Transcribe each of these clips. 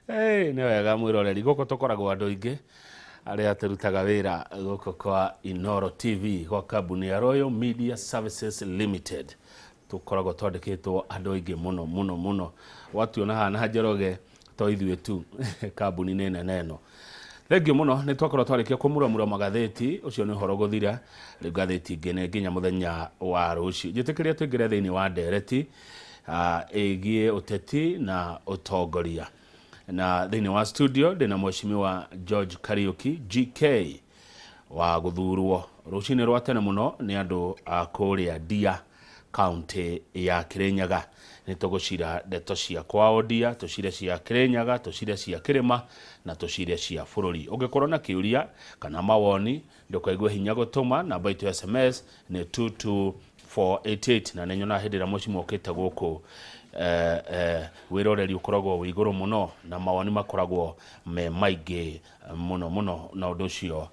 Hey, nĩ wega mwĩroreri, gũkũ tũkoragwo andũ aingĩ arĩa tũrutaga wĩra gũkũ kwa Inoro TV, gwa kambuni ya Royal Media Services Limited. Tũkoragwo twandĩkĩtwo andũ aingĩ mũno mũno mũno, watuona haha na Njoroge to ithuĩ tu, kambuni nĩ nene ĩno. Thengiũ mũno, nĩ twakorwo twarĩkia kũmuramura magathĩti, ũcio nĩ ũhoro gũthira. Rĩu ngathĩti ingĩ nĩ nginya mũthenya wa rũciũ. Njĩtĩkĩria tũingĩre thĩinĩ wa ndereti ĩgiĩ ũteti na ũtongoria. Na thĩinĩ wa studio ndĩna Mheshimiwa George Kariuki GK wa gũthurwo rũcinĩ rwa tene mũno nĩ andũ a kũrĩa Ndia, kaunti ya Kirinyaga. Nĩ tũgũcira ndeto cia kwao Ndia, tũcire cia Kirinyaga, tũcire cia kĩrĩma na tũcire cia bũrũri. Ũngĩkorwo na kĩũria kana mawoni, ndũkaigue hinya gũtũma. Namba itũ ya SMS nĩ 22488. Na nĩ nyonaga hĩndĩ ĩrĩa mũcimo ũkĩte gũkũ, wĩroreri ũkoragwo wĩ igũrũ mũno na mawoni makoragwo me maingĩ mũno mũno, na ũndũ ũcio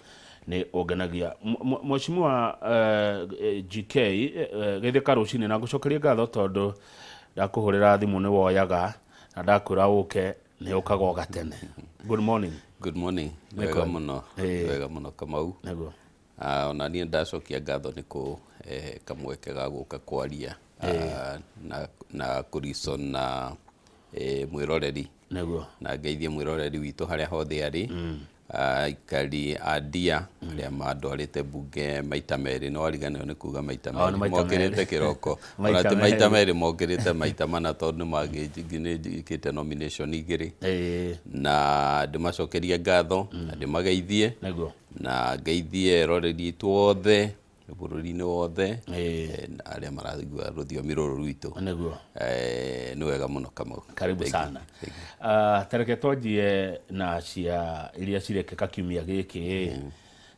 nĩ ũngenagia. Mheshimiwa GK, geithĩka rũcinĩ na ngũcokerie ngatho tondũ ndakũhũrĩra thimũ nĩ woyaga na ndakwĩra ũke nĩ ũkaga o gatene. Good morning. Good morning. Nĩ Wega kwega. mũno. Wega mũno, Kamau. Nĩguo. Ona niĩ ndacokia ngatho nĩ kũhe kamweke ga gũka kwaria na kũricon na mwĩroreri. Nĩguo. Na ngeithie mwĩroreri witũ harĩa hothe arĩ. Aikari a Ndia arĩa mandwarĩte mbunge maita merĩ, no ariganĩrwo nĩ kuga maita Oh, nĩ merĩ. maita Mokĩrĩte merĩ. kĩroko. Maita Ona ti maita merĩ. merĩ, mokĩrĩte maita mana tondũ nĩ njĩkĩte nomination igĩrĩ. Na ndĩmacokerie ngatho na ndĩmageithie. Nĩguo. Na ngeithie eroreri aitũ othe bũrũri-inĩ wothe na arĩa maraigua rũthiomi rũrũ rwitũ. Nĩguo. Nĩ wega mũno, Kamau. Karibu Thank you. sana. Thank you. Tareke twanjie na cia iria cirekĩka kiumia gĩkĩ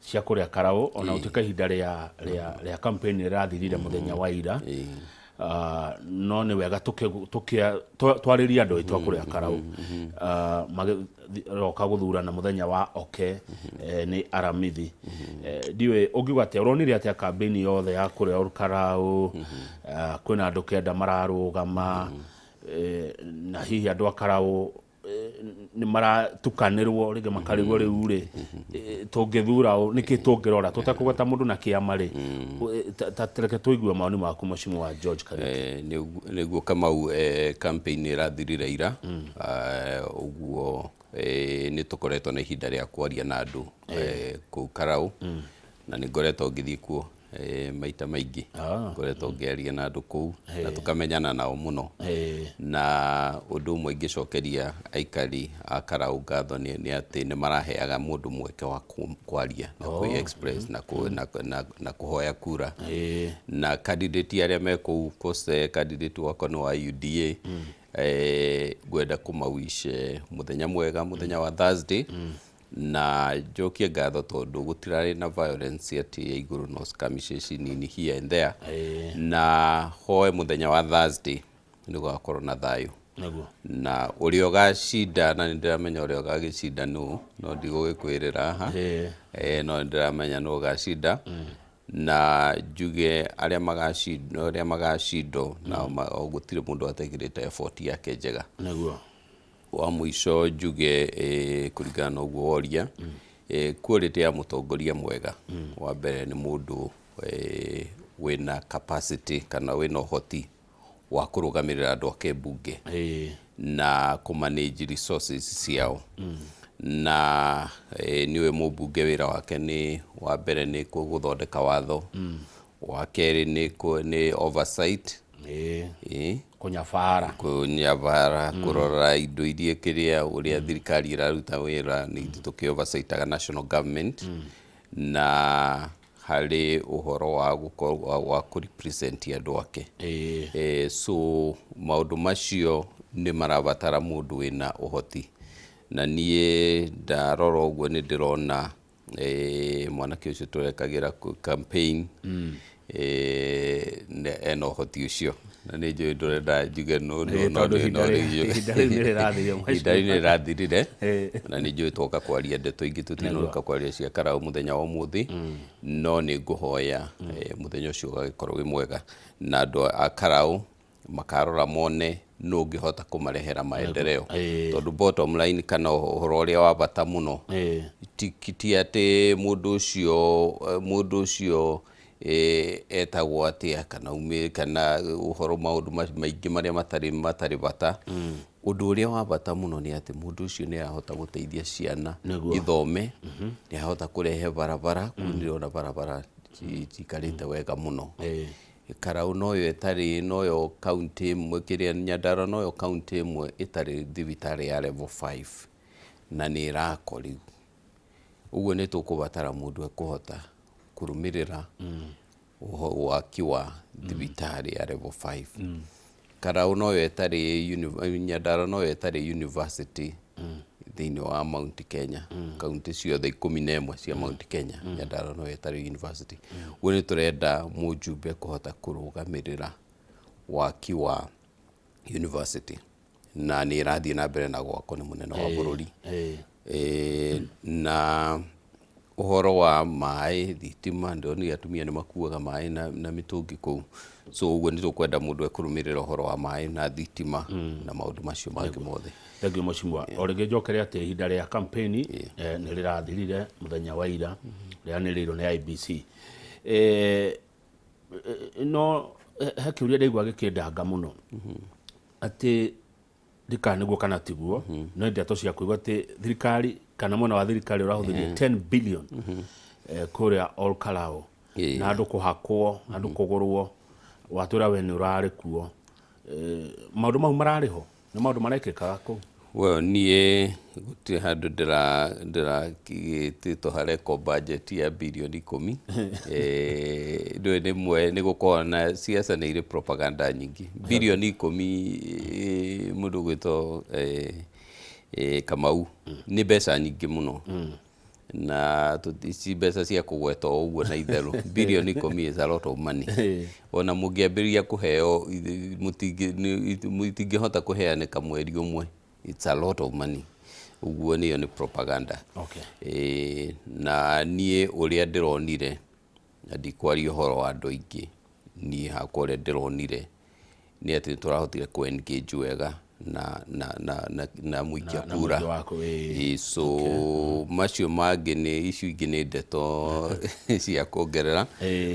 cia kũrĩa Karaũ, ona gũtuĩka ihinda rĩa campaign rĩrathirire mũthenya wa ira. No nĩ wega twarĩrie andũ aitũ a kũrĩa Karaũ. Magĩroka gũthurana mũthenya wa oke, nĩ Aramithi. Ndiũĩ ũngiuga atĩa, ũronire atĩa campaign yothe ya kũrĩa Karaũ? Kwĩna andũ 9 mararũgama, na hihi andũ a Karaũ nĩ maratukanĩrwo rĩngĩ, makarigwo rĩu rĩ, tũngĩthura ũ, nĩkĩ tũngĩrora tũtekũgweta mũndũ na kĩama rĩ? Ta reke tũigue mawoni maku, Mheshimiwa George Kariuki. Nĩguo Kamau, campaign ĩrathirire ira. Ũguo nĩ tũkoretwo na ihinda rĩa kwaria na andũ kũu Karau, na nĩ ngoretwo ngĩthiĩ kuo maita maingĩ. Ngoretwo ngĩaria na andũ kũu na tũkamenyana nao mũno. Na ũndũ ũmwe ingĩcokeria aikari a Karau ngatho nĩ atĩ nĩ maraheaga mũndũ mweke wa kwaria na kwĩ express na kũhoya kura. Na candidate arĩa me kũu, of course, candidate wakwa nĩ wa UDA. Ngwenda kũmawish mũthenya mwega mũthenya wa Thursday, na njokie ngatho tondũ gũtirarĩ na violence atĩ ya igũrũ, no skirmishes nini here and there. Na hoe mũthenya wa Thursday nĩ gũgakorwo na thayũ. Nĩguo. Na ũrĩa ũgacinda, na nĩ ndĩramenya ũrĩa ũgagĩcinda nũ, no ndigũgĩkwĩrĩra haha. No nĩ ndĩramenya nũ ũgacinda, na njuge arĩa magacinda, arĩa magacindwo nao gũtirĩ mũndũ atekĩrĩte effort yake njega. Nĩguo. Wa mũico njuge, kũringana na ũguo woria, quality ya mũtongoria mwega, wa mbere nĩ mũndũ wĩna capacity kana wĩna ũhoti wa kũrũgamĩrĩra andũ ake mbunge na kũ manage resources ciao. Na nĩũĩ mũmbunge wĩra wake nĩ wa mbere nĩ gũthondeka watho, wa kerĩ nĩ oversight. Kũnyabara. Kũnyabara, kũrora indo iria kĩrĩa ũrĩa thirikari ĩraruta wĩra, nĩ ithuĩ tũkĩ oversightaga national government. Na harĩ ũhoro wa gũkorwo wa kũ represent andũ ake. So maũndũ macio nĩ marabatara mũndũ wĩna ũhoti, na niĩ ndarora ũguo nĩ ndĩrona mwanake ũcio tũrekagĩra campaign ena ũhoti ũcio, na nĩ njũĩ ndũrenda njuge nũ nũ, no Tondũ ihinda no ihinda rĩu nĩ rĩrathirire, mheshimiwa. Ihinda rĩu nĩ rĩrathirire. Na nĩ njũĩ twoka kwaria ndeto ingĩ, tũtinũka kwaria cia Karau mũthenya wa ũmũthĩ, no nĩ ngũhoya mũthenya ũcio ũgagĩkorwo wĩ mwega na andũ a Karau makarora mone. Nũ ũngĩhota kũmarehera maendeleo? Ĩĩ. Tondũ bottom line, kana ũhoro ũrĩa wa bata mũno, ti atĩ mũndũ ũcio etagwo atĩa, kana umĩ, kana ũhoro maũndũ maingĩ marĩa matarĩ bata. Ũndũ ũrĩa wa bata mũno nĩ atĩ mũndũ ũcio nĩ arahota gũteithia ciana ithome, nĩ ahota kũrehe barabara kũu. Nĩndĩrona barabara cikarĩte wega mũno. Karau noyo ĩtarĩ, noyo kaunti ĩmwe, kĩrĩa, Nyandarua noyo kaunti ĩmwe ĩtarĩ thibitarĩ ya level 5, na nĩ ĩrakwo rĩu. Ũguo nĩ tũkũbatara mũndũ ekũhota kũrũmĩrĩra waki wa thibitarĩ ya level 5. Karau noyo ĩtarĩ Nyandarua noyo ĩtarĩ university thĩinĩ wa Mount Kenya. Kaunti ciothe 11 cia Mount Kenya, Nyandarua noyo ĩtarĩ university. Ũguo nĩ tũrenda mũjumbe kũhota kũrũgamĩrĩra waki wa university, na nĩ ĩrathiĩ na mbere na gwakwo nĩ mũnene wa bũrũri. Na ũhoro wa maĩ, thitima, ndĩronire atumia nĩ makuaga maĩ na mĩtũngi kũu, so ũguo nĩ tũkwenda mũndũ ekũrũmĩrĩra ũhoro wa maĩ na thitima na maũndũ macio mangĩ mothe. Thank you, mheshimiwa. O rĩngĩ njokere atĩ ihinda rĩa campaign nĩ rĩrathirire mũthenya wa ira, rĩanĩrĩirwo nĩ IEBC. No he kĩũria ndaigua gĩkĩndanga mũno, atĩ ndikana nĩguo kana tiguo, no ndeto cia kũigua atĩ thirikari kana mwena wa thirikari ũrahũthĩrire 10 billion kũrĩa Ol Kalou na andũ kũhakwo, andũ kũgũrwo. Watwĩra we nĩ ũrarĩ kuo. Maũndũ mau mararĩ ho? Nĩ maũndũ marekĩkaga kũu? Well, niĩ gũtirĩ handũ ndĩrakĩtĩtwo harekwo budget ya birioni 10. Ndũĩ nĩ mwe nĩ gũkorwo na siasa nĩ irĩ propaganda nyingĩ. Birioni 10, mũndũ ũgwĩtwo Kamau, nĩ mbeca nyingĩ mũno, na ici mbeca cia kũgweta o ũguo na itherũ. Birioni 10 is a lot of money. Ona mũngĩambĩrĩria kũheo, mũtingĩhota kũheanĩka mweri ũmwe. It's a lot of money. Ũguo nĩyo nĩ propaganda. Na niĩ ũrĩa ndĩronire, na ndikwaria ũhoro wa andũ aingĩ, niĩ hakwa ũrĩa ndĩronire nĩ atĩ tũrahotire kũ engage wega na mũikia na kura. Mũingĩ waku, ĩĩ. Ĩĩ, so macio mangĩ nĩ icio ingĩ nĩ ndeto cia kuongerera.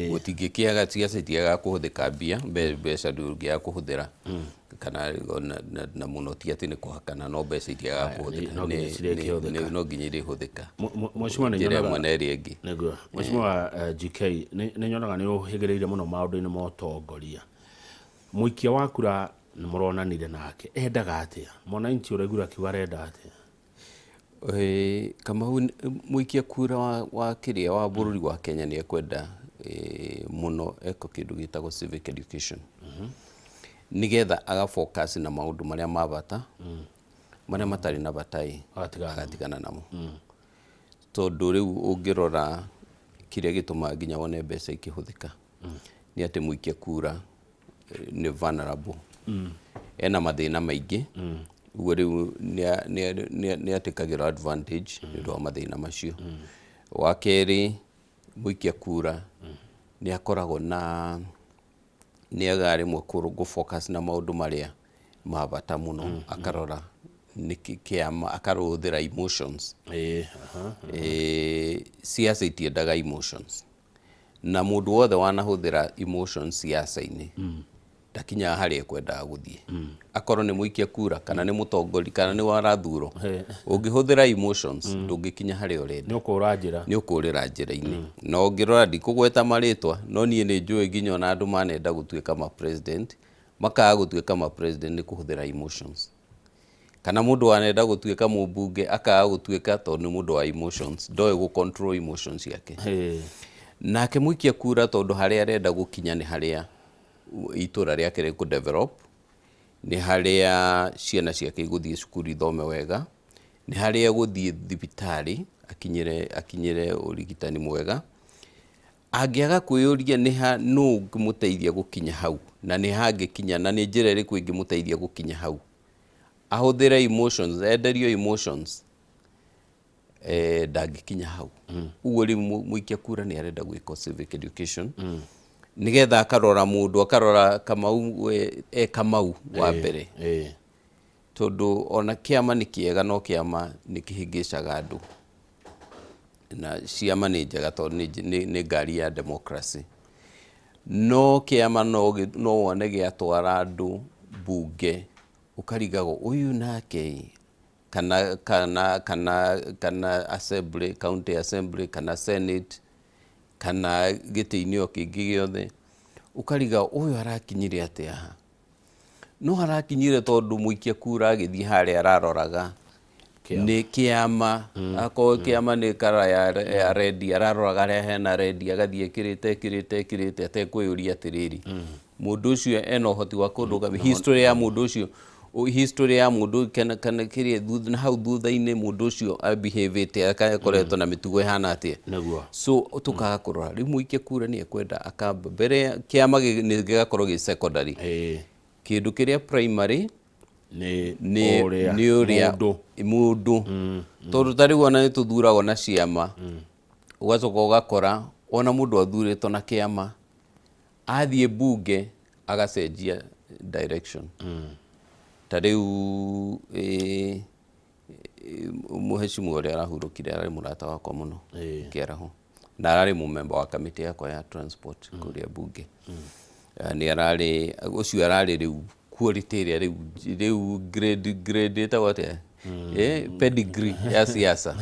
Gũtingĩkĩaga, ciaca itiagaga kũhũthĩka mbia, mbeca ndũngĩaga kũhũthĩra, kana na mũno ti atĩ nĩ kũhakana, no mbeca itiagaga kũhũthĩka. No nginya cirĩkĩhũthĩka. No nginya irĩhũthĩka Mheshimiwa, nĩ njĩra ĩmwe nyonaga na ĩrĩa ĩngĩ. Nĩguo, Mheshimiwa GK, nĩ nyonaga nĩ ũhĩgĩrĩire mũno maũndũ-inĩ ma ũtongoria. Mũikia wa kura nĩ mũronanire nake, endaga atĩa? Mwananchi ũraigua akiuga arenda atĩa? Kamau, mũikia kura wa kĩrĩa wa bũrũri wa Kenya nĩ ekwenda mũno eko kĩndũ gĩtagwo civic education, nĩgetha aga focus na maũndũ marĩa ma bata, marĩa matarĩ na bata ĩ agatigana namo. Agatigana namo, tondũ rĩu ũngĩrora kĩrĩa gĩtũmaga nginya wone mbeca ikĩhũthĩka nĩ atĩ mũikia kura nĩ vulnerable, ena mathĩna maingĩ. Ũguo rĩu nĩ atĩkagĩrwo advantage nĩ ũndũ wa mathĩna macio. Wa kerĩ, mũikia kura nĩ akoragwo na nĩ agaga rĩmwe gũ focus na maũndũ marĩa ma bata mũno, akarora nĩkĩ kĩama, akarũthĩra emotions. ĩĩ aha. Siasa itiendaga emotions, na mũndũ wothe wanahũthĩra emotions siasa-inĩ ndakinyaga harĩa ekwendaga gũthiĩ, akorwo nĩ mũikia kura, kana nĩ mũtongoria, kana nĩ warathurwo. Ũngĩhũthĩra emotions, ndũngĩkinya harĩa ũrenda. Nĩ ũkũra njĩra. Nĩ ũkũrĩra njĩra-inĩ. Na ũngĩrora, ndikũgweta marĩtwa, no niĩ nĩ njũĩ nginya ona andũ manenda gũtuĩka ma president, makaga gũtuĩka ma president nĩ kũhũthĩra emotions, kana mũndũ wanenda gũtuĩka mũmbunge akaga gũtuĩka tondũ nĩ mũndũ wa emotions, ndoĩ gũ control emotions ciake. Nake mũikia kura, tondũ harĩa arenda gũkinya nĩ harĩa itũra rĩake rĩkũ develop, nĩ harĩa ciana ciake igũthiĩ cukuru ithome wega, nĩ harĩa egũthiĩ thibitarĩ akinyĩre ũrigitani mwega. Angĩaga kwĩyũria nĩ ha, nũ ũngĩmũteithia gũkinya hau, na nĩ hangĩkinya, na nĩ njĩra ĩrĩkũ ĩngĩmũteithia gũkinya hau, ahũthĩre emotions, enderio emotions, ndangĩkinya hau. Ũguo rĩu mũikia kura nĩ arenda gwĩka civic education. Nĩgetha akarora mũndũ, akarora Kamau we, e Kamau wa mbere. Tondũ ona kĩama nĩ kĩega, no kĩama nĩ kĩhĩngĩcaga andũ, na ciama nĩ njega tondũ nĩ ngari ya democracy, no kĩama no wone gĩatwara andũ mbunge, ũkarigagwo ũyũ nake ĩ, kana assembly, county assembly, kana senate, kana gĩtĩ-inĩ o kĩngĩ gĩothe, ũkariga ũyũ arakinyire atĩa haha. No harakinyire tondũ mũikia kura agĩthiĩ harĩa araroraga nĩ kĩama. Akorwo kĩama nĩ kara ya red, araroraga harĩa hena red, agathiĩ ekĩrĩte, ekĩrĩte, ekĩrĩte, atekwĩyũria atĩrĩrĩ, mũndũ ũcio ena ũhoti wa kũndũgamia, history ya mũndũ ũcio, history ya mũndũ kana kĩrĩa na hau thutha-inĩ, mũndũ ũcio abehavĩte, akoretwo na mĩtugo ĩhana atĩa. So tũkaga kũrora. Rĩu mũikia kura nĩ ekwenda akamba mbere ya kĩama nĩ gĩgakorwo gĩ secondary. Kĩndũ kĩrĩa primary nĩ nĩ ũrĩa nĩ ũrĩa mũndũ. Mũndũ, tondũ ta rĩu ona nĩ tũthuragwo na ciama, ũgacoka ũgakora ona mũndũ athurĩtwo na kĩama, athiĩ mbunge agacenjia direction. Ta rĩu mũhecimu ũrĩa arahurũkire ararĩ mũrata wakwa mũno, Kĩaraho, na ararĩ mũmemba wa kamĩtĩ yakwa ya transport kũrĩa mbunge. Nĩ ararĩ ũcio ararĩ rĩu quality ĩrĩa rĩu grade ĩtagwo atĩa, pedigree ya siasa.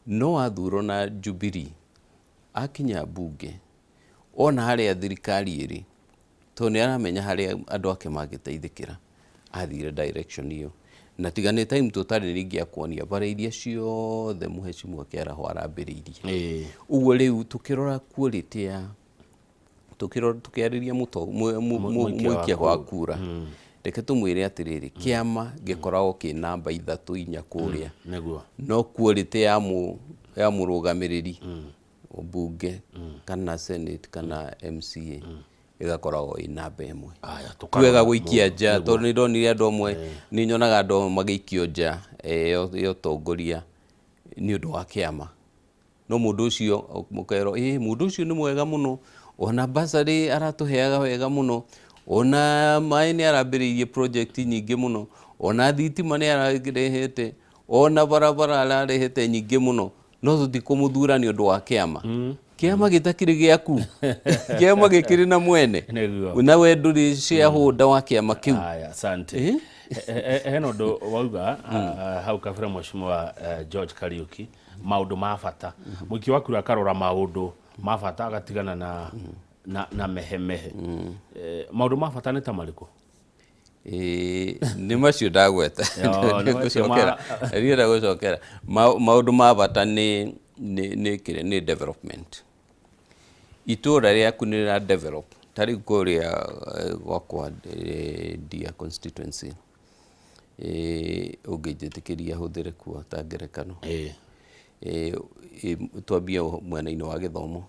No athurwo na Jubilee, akinya mbunge, ona harĩa thirikari ĩrĩ, tondũ nĩ aramenya harĩa andũ ake mangĩteithĩkĩra, athire direction ĩyo. Na tiga nĩ time tũtarĩ, ningĩ akuonia bara iria ciothe mũhecimu Kĩaraho arambĩrĩirie. Ũguo rĩu tũkĩrora quality ya tũkĩrora, tũkĩarĩria mũikia wa mũikia wa kura, reke tũmwĩre atĩrĩrĩ, kĩama gĩkoragwo kĩ namba ithatũ, inya kũrĩa, no quality ya mũrũgamĩrĩri mbunge kana senate kana MCA ĩgakoragwo ĩ namba ĩmwe. Aya, ti wega tũkarora gũikia mũndũ. Nja, tondũ nĩ ndonire andũ amwe, nĩ nyonaga andũ amwe magĩikio nja ya ũtongoria nĩ ũndũ wa kĩama, no mũndũ ũcio mũkerwo ĩ mũndũ ũcio nĩ mwega mũno, ona bursary aratũheaga wega mũno, ona maĩ nĩ arambĩrĩirie project nyingĩ mũno, ona thitima nĩ ararehete, ona barabara ararehete nyingĩ mũno, no tũtikũmũthura nĩ ũndũ wa kĩama. Kĩama gĩtakĩrĩ gĩaku, kĩama gĩkĩrĩ na mwene. Na we ndũrĩ shareholder wa kĩama kĩu. Aya, asante. Hena ũndũ wauga hau kabere, mheshimiwa George Kariuki, maũndũ ma bata. Mũikia wa kura akarora maũndũ ma bata, agatigana na mehemehe. Maũndũ ma bata nĩ ta marĩkũ? Ĩĩ, nĩ macio ndagweta. Yo, nĩ macio. Gũcokera ndienda gũcokera. Maũndũ ma bata nĩ kĩrĩa nĩ development, itũũra rĩaku nĩ rĩra develop. Ta rĩu kũrĩa gwakwa, Ndia constituency, ũngĩnjĩtĩkĩria hũthĩre kuo ta ngerekano. Twambie mwena-inĩ wa gĩthomo.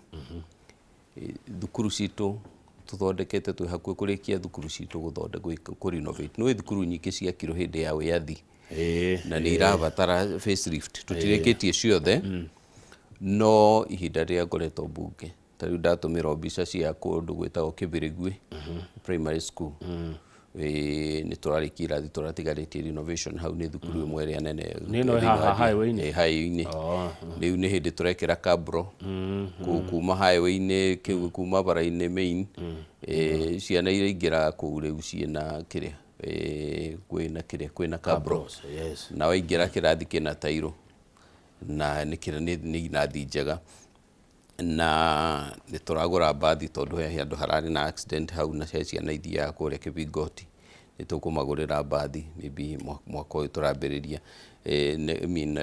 Thukuru citũ tũthondekete, twĩ hakuhĩ kũrĩkia thukuru citũ gũthondeka, kũ renovate. Nĩ thukuru nyingĩ ciakirwo hĩndĩ ya wĩyathi na nĩ irabatara facelift. Tũtirĩkĩtie ciothe, no ihinda rĩrĩa ngoretwo mbunge, ta rĩu ndatũmĩrwo mbica cia kũndũ gwĩtagwo Kĩbĩrĩgui Primary School. Nĩ tũrarĩkia irathi, tũratigarĩtie renovation hau. Nĩ thukuru ĩmwe ĩrĩa nene Nĩ ĩno ĩ thĩinĩ haha wa highway-inĩ? Ĩ, highway-inĩ. Rĩu nĩ hĩndĩ tũrekĩra cabro kuma highway-inĩ kĩu, kuma bara-inĩ main. Ciana iria ingĩraga kũu rĩu ciĩna kĩrĩa, kwĩna kĩrĩa, kwĩna cabro. Cabros, yes. Na waingĩra kĩrathi kĩna tairo na nĩ kĩra nĩ irathi njega, na nĩ tũragũra mbathi tondũ he handũ hararĩ na accident hau, na he ciana ithiaga kũrĩa Kĩbingoti, nĩ tũkũmagũrĩra mbathi maybe mwaka ũyũ tũrambĩrĩria. I mean,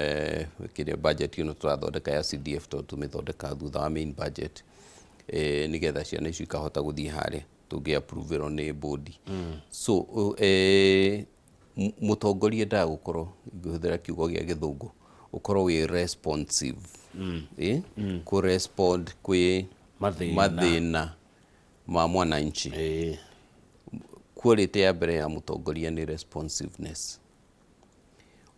kĩrĩa budget ĩno tũrathondeka ya CDF, tondũ tũmĩthondekaga thutha wa main budget, nĩgetha ciana icio ikahota gũthiĩ harĩa tũngĩ approve nĩ board. So mũtongoria endaga gũkorwo, ngĩhũthĩra kiugo gĩa gĩthũngũ, ũkorwo wĩ responsive, kũ respond kwĩ mathĩna. Mathĩna ma mwananchi. Quality ya mbere ya mũtongoria nĩ responsiveness.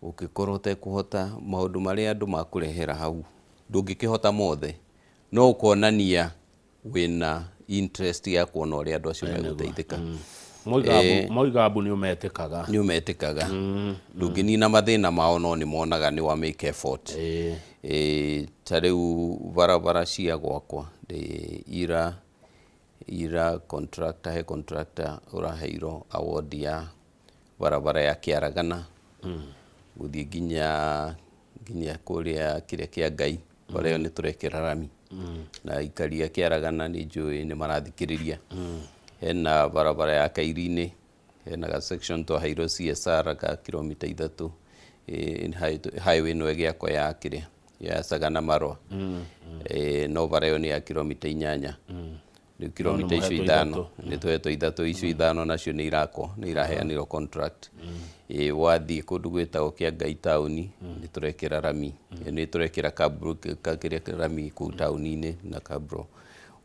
Ũngĩkorwo ũtekũhota maũndũ marĩa andũ makũrehera hau, ndũngĩkĩhota mothe, no ũkonania. Wĩna interest ya kuona ũrĩa andũ acio megũteithĩka. Moiga mbu nĩ ũmetĩkaga. Nĩ ũmetĩkaga, ndũngĩnina mathĩna mao, no nĩ monaga nĩ wa make effort. Ta rĩu barabara cia gwakwa ndĩ ira ira contractor, he contractor ũraheirwo award ya barabara ya Kĩaragana gũthiĩ nginya kũrĩa kĩrĩa kĩa Ngai. Bara ĩyo nĩ tũrekĩra rami, na aikari a Kĩaragana nĩ njũĩ nĩ marathikĩrĩria. Hena barabara ya Kairi-inĩ, hena ga section twaheirwo CSR ga kilomita 3, highway ĩno ĩgĩakwo ya kĩrĩa ya Sagana Marwa. No bara ĩyo nĩ ya kilomita 8 rĩu, kilomita icio mũhetwo 5. 3. Nĩ tũhetwo 3, icio 5 nacio nĩ irakwo, nĩ iraheanirwo contract. Wathiĩ kũndũ gwĩtagwo kĩa Ngai taũni, nĩ tũrekĩra rami, nĩ tũrekĩra cabro, kĩrĩa rami kũu taũni-inĩ na cabro.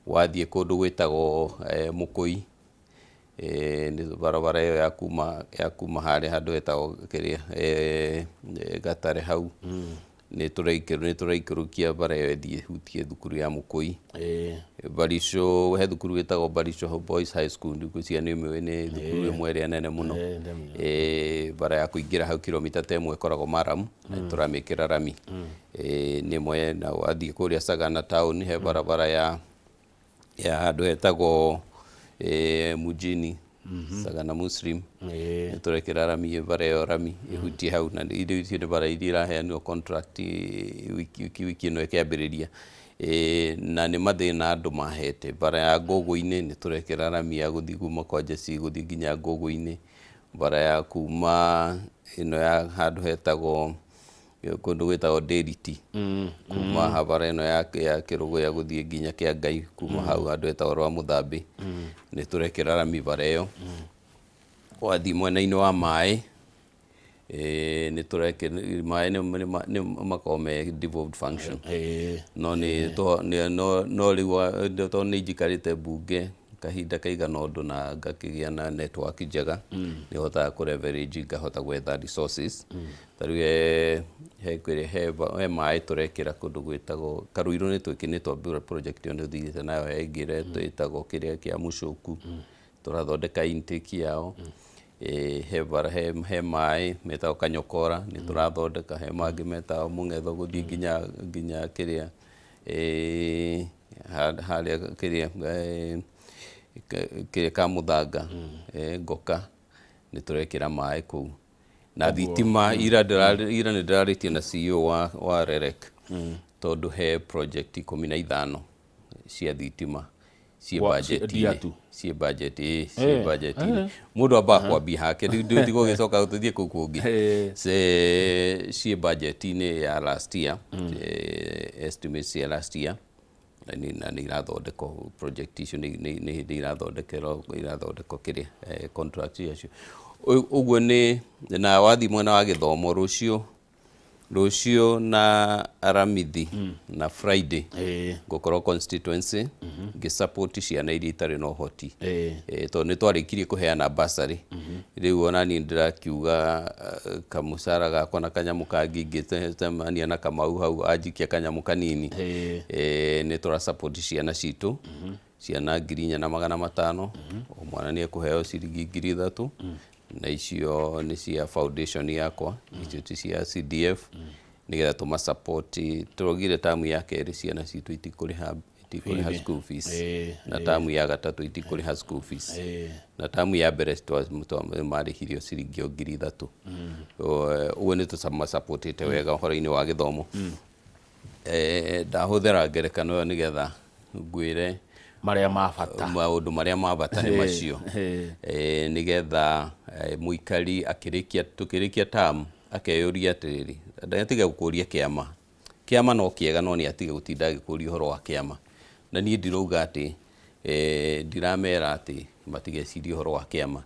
Wathiĩ kũndũ gwĩtagwo Mũkũi, nĩ barabara ĩyo ya kuma harĩa handũ hetagwo kĩrĩa Gatare hau, nĩ tũraikũrũkia bara ĩyo ĩthiĩ hutie thukuru ya Mũkũi. Barisho, he thukuru ĩtagwo Barisho Boys High School, ngwĩciria nĩ ũmĩũĩ, nĩ thukuru ĩmwe ĩrĩa nene mũno. Ndĩmĩũĩ. Bara ya kũingĩra hau kilomita ta 1 ĩkoragwo maram na tũramĩkĩra rami. Nĩ ĩmwe. Na wathiĩ kũrĩa Sagana town, he barabara ya handũ hetagwo Mujini, Sagana Muslim, nĩ tũrekĩra rami bara ĩyo, rami ĩhutie hau. Na irio icio nĩ bara iria iraheanwo contract wiki ĩno ĩkĩambĩrĩria. Na nĩ mathĩna andũ mahete. Bara ya Ngũgũ-inĩ nĩ tũrekĩra rami ya gũthiĩ kuma kwa Jesse gũthiĩ nginya Ngũgũ-inĩ. Bara ya kuma ĩno ya handũ hetagwo kũndũ gwĩtagwo Ndĩriti, kuma ha bara ĩno ya Kĩrũgũya gũthiĩ nginya kĩa Ngai, kuma hau handũ hetagwo rwa Mũthambĩ, nĩ tũrekĩra rami bara ĩyo. Wathiĩ mwena-inĩ wa maĩ, nĩ tũrekĩra maĩ, nĩ makoragwo me devolved function, no nĩ no rĩu tondũ nĩ njikarĩte mbunge kahinda kaigana ũndũ na ngakĩgĩa na network njega, nĩ hotaga kũ leverage, ngahota gwetha resources. Ta rĩu he kĩrĩa, he maĩ tũrekĩra kũndũ gwĩtagwo Karuirũ, nĩ twĩki nĩ twambĩra project ĩyo, nĩ tũthiĩte nayo. He ĩngĩ ĩtagwo kĩrĩa kĩa Mũcũku, tũrathondeka intake yao. He bara, he maĩ metagwo Kanyokora, nĩ tũrathondeka. He mangĩ metagwo Mũng'etho gũthiĩ nginya kĩrĩa harĩa kĩrĩa kĩrĩa ka Mũthanga, Ngoka, nĩ tũrekĩra maĩ kũu na thitima. Ira nĩ ndĩrarĩtie na CEO wa REREC, tondũ he project 15 cia thitima ciĩ budget-inĩ. Ndiatu. Ciĩ budget, ĩ ciĩ budget-inĩ. Mũndũ ambaga kwambia hake, rĩu ndigũgĩcoka tũthiĩ kũu kũngĩ. Ciĩ budget-inĩ ya last year, estimates cia last year, na nĩ irathondekwo project icio, nĩ hĩndĩ irathondekwo kĩrĩa contract icio. Ũguo nĩ na wathiĩ mwena wa gĩthomo, rũciũ na Aramithi na Friday ngũkorwo constituency ngĩ-support ciana iria itarĩ na ũhoti. Tondũ nĩ twarĩkirie kũheana bursary, rĩu ona niĩ ndĩrakiuga kamũcara gakwa na kanyamũ kangĩ ingĩcemania na Kamau hau anjikia kanyamũ kanini. Nĩ tũra support ciana citũ, ciana 4,500, o mwana nĩ ekũheo ciringi 3,000, na icio nĩ cia foundation yakwa, icio ti cia CDF, nĩgetha tũma support. Tũraugire tamu ya kerĩ ciana citũ itikũrĩha school fees, na tamu ya gatatũ itikũrĩha school fees, na tamu ya mbere marĩhirio ciringi o 3,000. Ũguo nĩ tũmasupportĩte wega ũhoro-inĩ wa gĩthomo. Ndahũthĩra ngerekano ĩyo nĩgetha ngwĩre marĩa ma bata. Maũndũ marĩa ma bata nĩ macio. Nĩgetha mũikari akĩrĩkia, tũkĩrĩkia term, akeyũria atĩrĩrĩ, atige gũkũria kĩama. Kĩama no kĩega, no nĩ atige gũtinda agĩkũria ũhoro wa kĩama. Na niĩ ndirauga atĩ ndiramera atĩ matigecirie ũhoro wa kĩama,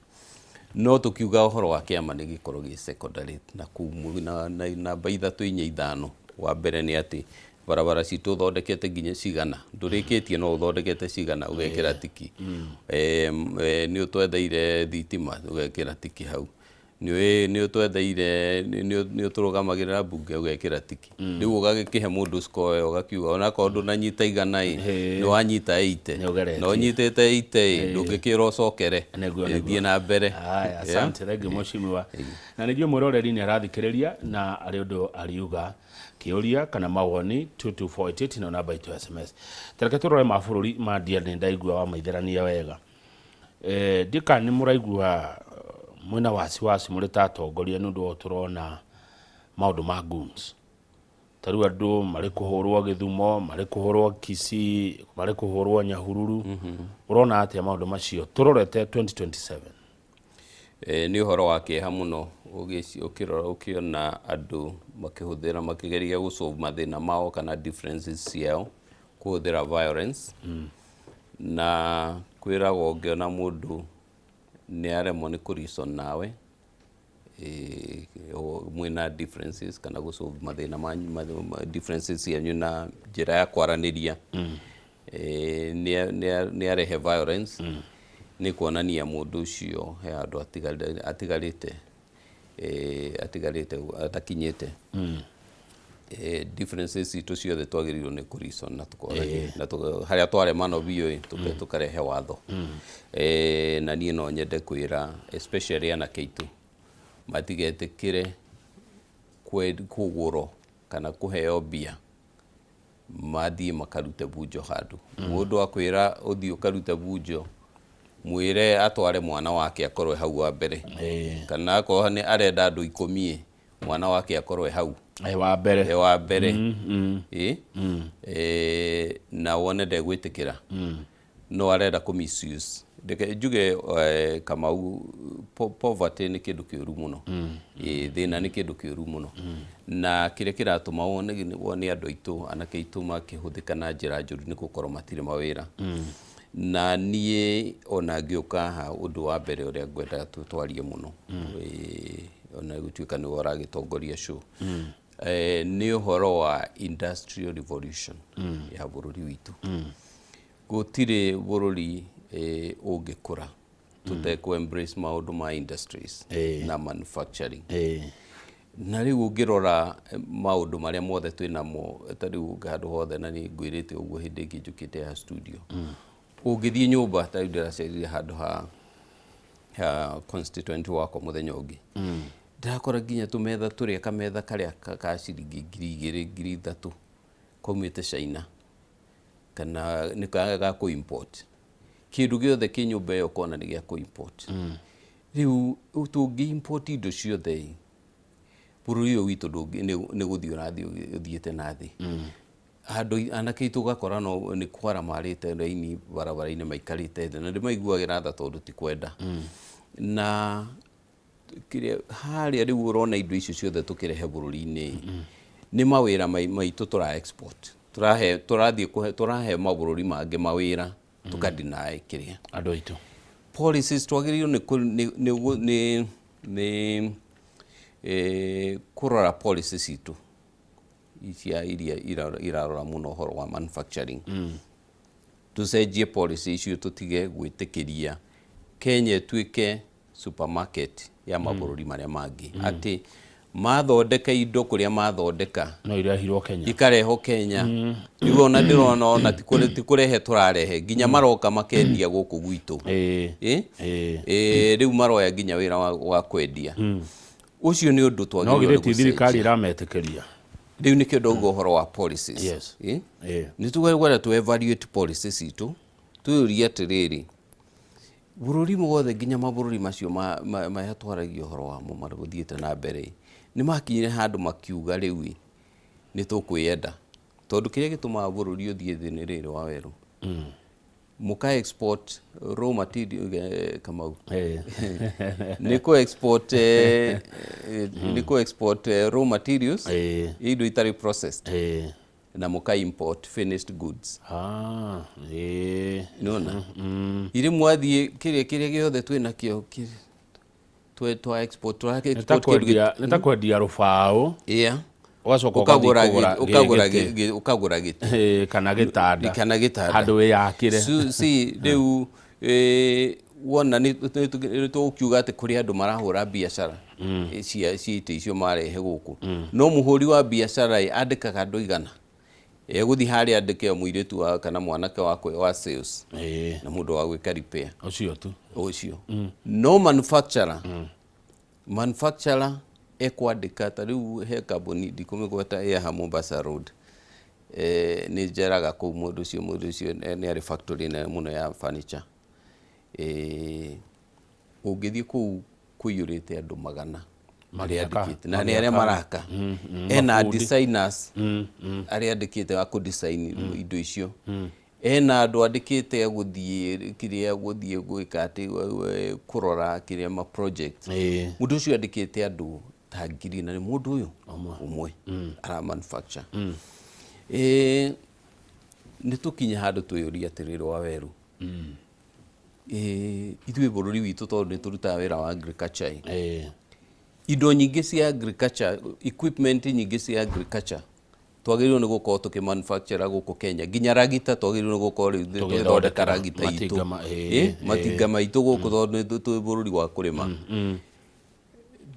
no tũkiuga ũhoro wa kĩama nĩ gĩkorwo gĩ secondary na kũu na namba 3, 4, 5. Wa mbere nĩ atĩ barabara citũ ũthondekete nginya cigana, ndũrĩkĩtie no ũthondekete cigana, ũgekĩra tiki. Nĩ ũtwetheire thitima, ũgekĩra tiki hau. Nĩ ũtwetheire, nĩ ũtũrũgamagĩrĩra mbunge, ũgekĩra tiki. Rĩu ũgagĩkĩhe mũndũ score ĩyo, ũgakiuga onakorwo ndũnanyita 100 ĩ, nĩ wanyita 80. Nĩ ũgeretie. Na ũnyitĩte 80 ĩ, ndũngĩkĩrwo ũcokere. Nĩguo. Thiĩ na mbere. Haya, asante, thengiũ mheshimiwa. Na nĩnjũĩ mwĩroreri nĩ arathikĩrĩria na arĩ ũndũ ariuga, kĩũria kana mawoni, 22488 no namba itũ ya SMS. Tareke tũrore mabũrũri ma ndia, nĩ ndaigua wamaitherania wega. Ndika nĩ mũraigua mwĩna wasiwasi mũrĩ ta atongoria nĩ ũndũ wa tũrona maũndũ ma goons, ta rĩu andũ marĩ kũhũrwo Gĩthumo, marĩ kũhũrwo Kisii, marĩ kũhũrwo Nyahururu? Ũrona atĩa maũndũ macio tũrorete 2027? Nĩ ũhoro wa kĩeha mũno ũkĩrora ũkĩona andũ makĩhũthĩra, makĩgeria gũsolve mathĩna mao kana differences ciao kũhũthĩra violence. Na kwĩragwo ũngĩona mũndũ nĩ aremwo nĩ kũ-reason nawe, mwĩna differences kana gũsolve mathĩna manyu, differences cianyu na njĩra ya kwaranĩria, nĩ arehe violence, nĩ kuonania mũndũ ũcio he handũ atigarĩte, atigarĩte atakinyĩte. Differences citũ ciothe twagĩrĩirwo nĩ kũ-reason na tũkorania na harĩa twaremano biũ ĩ, tũkarehe watho. Na niĩ no nyende kwĩra especially anake aitũ matigetĩkĩre kũgũrwo kana kũheo mbia mathiĩ makarute bunjo handũ. Mũndũ akwĩra ũthiĩ ũkarute bunjo, mwĩre atware mwana wake akorwe hau wa mbere, kana akorwo nĩ arenda andũ 10 ĩ, mwana wake akorwe hau wa mbere. E wa mbere. Ĩ na wone ndegwĩtĩkĩra, no arenda kũ misuse. Reke njuge, Kamau, poverty nĩ kĩndũ kĩũru mũno. Ĩ, thĩna nĩ kĩndũ kĩũru mũno, na kĩrĩa kĩratũma wone andũ aitũ, anake aitũ makĩhũthĩka na njĩra njũru nĩ gũkorwo matirĩ mawĩra. Na niĩ ona ngĩũka haha, ũndũ wa mbere ũrĩa ngwendaga twarie mũno, ona gũtuĩka nĩwe ũragĩtongoria show, nĩ ũhoro wa industrial revolution ya bũrũri witũ. Gũtirĩ bũrũri ũngĩkũra tũtekũ embrace maũndũ ma industries na manufacturing. Na rĩu ũngĩrora maũndũ marĩa mothe twĩ namo, ta rĩu handũ hothe, na nĩ ngwĩrĩte ũguo hĩndĩ ĩngĩ njũkĩte ya studio, ũngĩthiĩ nyũmba, ta rĩu ndĩracerire handũ ha constituent wakwa mũthenya ũngĩ, ndĩrakora nginya tũmetha tũrĩa, kametha karĩa ka ciringi 2000, 3000 kaumĩte China kana nĩ ga kũ import. Kĩndũ gĩothe kĩ nyũmba ĩyo ũkona nĩ gĩa kũ import. Rĩu tũngĩ import indo ciothe ĩ, bũrũri ũyũ witũ nĩ gũthiĩ ũrathiĩ ũthiĩte na thĩ. Handũ anake aitũ ũgakora no nĩ kwara marĩte raini barabara-inĩ maikarĩte thĩ, na ndĩmaiguagĩra tha tondũ ti kwenda. Na kĩrĩa harĩa rĩu ũrona indo icio ciothe tũkĩrehe bũrũri-inĩ nĩ mawĩra maitũ tũra export, tũrahe, tũrathiĩ kũhe, tũrahe mabũrũri mangĩ mawĩra, tũkadeny kĩrĩa andũ aitũ. Policies twagĩrĩirwo nĩ kũ- nĩ nĩ gũ- nĩ nĩ kũrora policies citũ cia iria irarora mũno ũhoro wa manufacturing. Tũcenjie policy icio, tũtige gwĩtĩkĩria Kenya ĩtuĩke supermarket ya mabũrũri marĩa mangĩ, atĩ mathondeka indo kũrĩa mathondeka no irehirwo Kenya, ikarehwo Kenya. Rĩu ona ndĩrona ona ti kũrehe tũrarehe, nginya maroka makendia gũkũ gwitũ. Ĩ? Rĩu maroya nginya wĩra wa kwendia. Ũcio nĩ ũndũ no twagĩrĩirwo githĩ nĩ ti thirikari gũcenjia. ĩrametĩkĩria? Rĩu nĩkĩo ndauga ũhoro wa policies. Ĩ? Nĩ tũgwenda tũ evaluate policies citũ, twĩyũrie atĩrĩrĩ, bũrũri wothe, nginya mabũrũri macio marĩa twaragia ũhoro wamo marĩa na mbere, nĩ makinyire handũ makiuga rĩu ĩ, nĩ tũkwĩyenda, tondũ kĩrĩa gĩtũmaga bũrũri ũthiĩ thĩ nĩ rĩrĩ wa werũ mũka export raw material. Kamau, nĩ kũ export, nĩ kũ export raw materials, indo itarĩ processed, na mũka import finished goods. Ah, ĩĩ. Nona irĩ mwathiĩ kĩrĩa gĩothe twĩ nakĩo twa export, tũra Nĩ ta export kĩndũ kwendia, nĩ ta kwendia rũbaũ, ũgacoka ũgathiĩ ũkagũra kũgũra ũkagũra gĩtĩ. Ũkagũra gĩtĩ. Kana gĩtanda. Kana gĩtanda. Handũ wĩyakĩre. Si rĩu Wona nĩ tũgũkiuga atĩ kũrĩ andũ marahũra biacara cia itĩ icio marehe gũkũ, no mũhũri wa biacara ĩ andĩkaga andũ igana, egũthiĩ harĩa andĩke mũirĩtu wa kana mwanake wa sales na mũndũ wa gwĩka repair. Ũcio tu. Ũcio no manufacturer. Manufacturer ekwandĩka ta rĩu he kambuni ndikũmĩgweta ĩ haha Mombasa Road, nĩ njeraga kũu mũndũ ũcio nĩ arĩ factory nene mũno ya furniture. Ũngĩthiĩ kũu kũiyũrĩte andũ 100 arĩa Magĩaka- andĩkĩte na nĩ arĩa maraka, ena mabundi. designers arĩa andĩkĩte a kũ-design indo icio, ena andũ andĩkĩte a gũthiĩ kĩrĩa gũthiĩ gwĩka atĩ kũrora kĩrĩa ma project. Mũndũ ũcio andĩkĩte andũ ta 1000 na nĩ mũndũ ũyũ ũmwe ara manufacture. Nĩ tũkinye handũ twĩyũrie atĩrĩrĩ, wa werũ, ithuĩ bũrũri witũ, tondũ nĩ tũrutaga wĩra wa agriculture ĩ, indo nyingĩ cia agriculture, equipment nyingĩ cia agriculture twagĩrĩirwo nĩ gũkorwo tũkĩ manufacture gũkũ Kenya. Nginya ragita twagĩrĩirwo nĩ gũkorwo rĩu tũgĩthondeka ragita Matinga itũ, matinga maitũ gũkũ, tondũ nĩ twĩ bũrũri wa kũrĩma.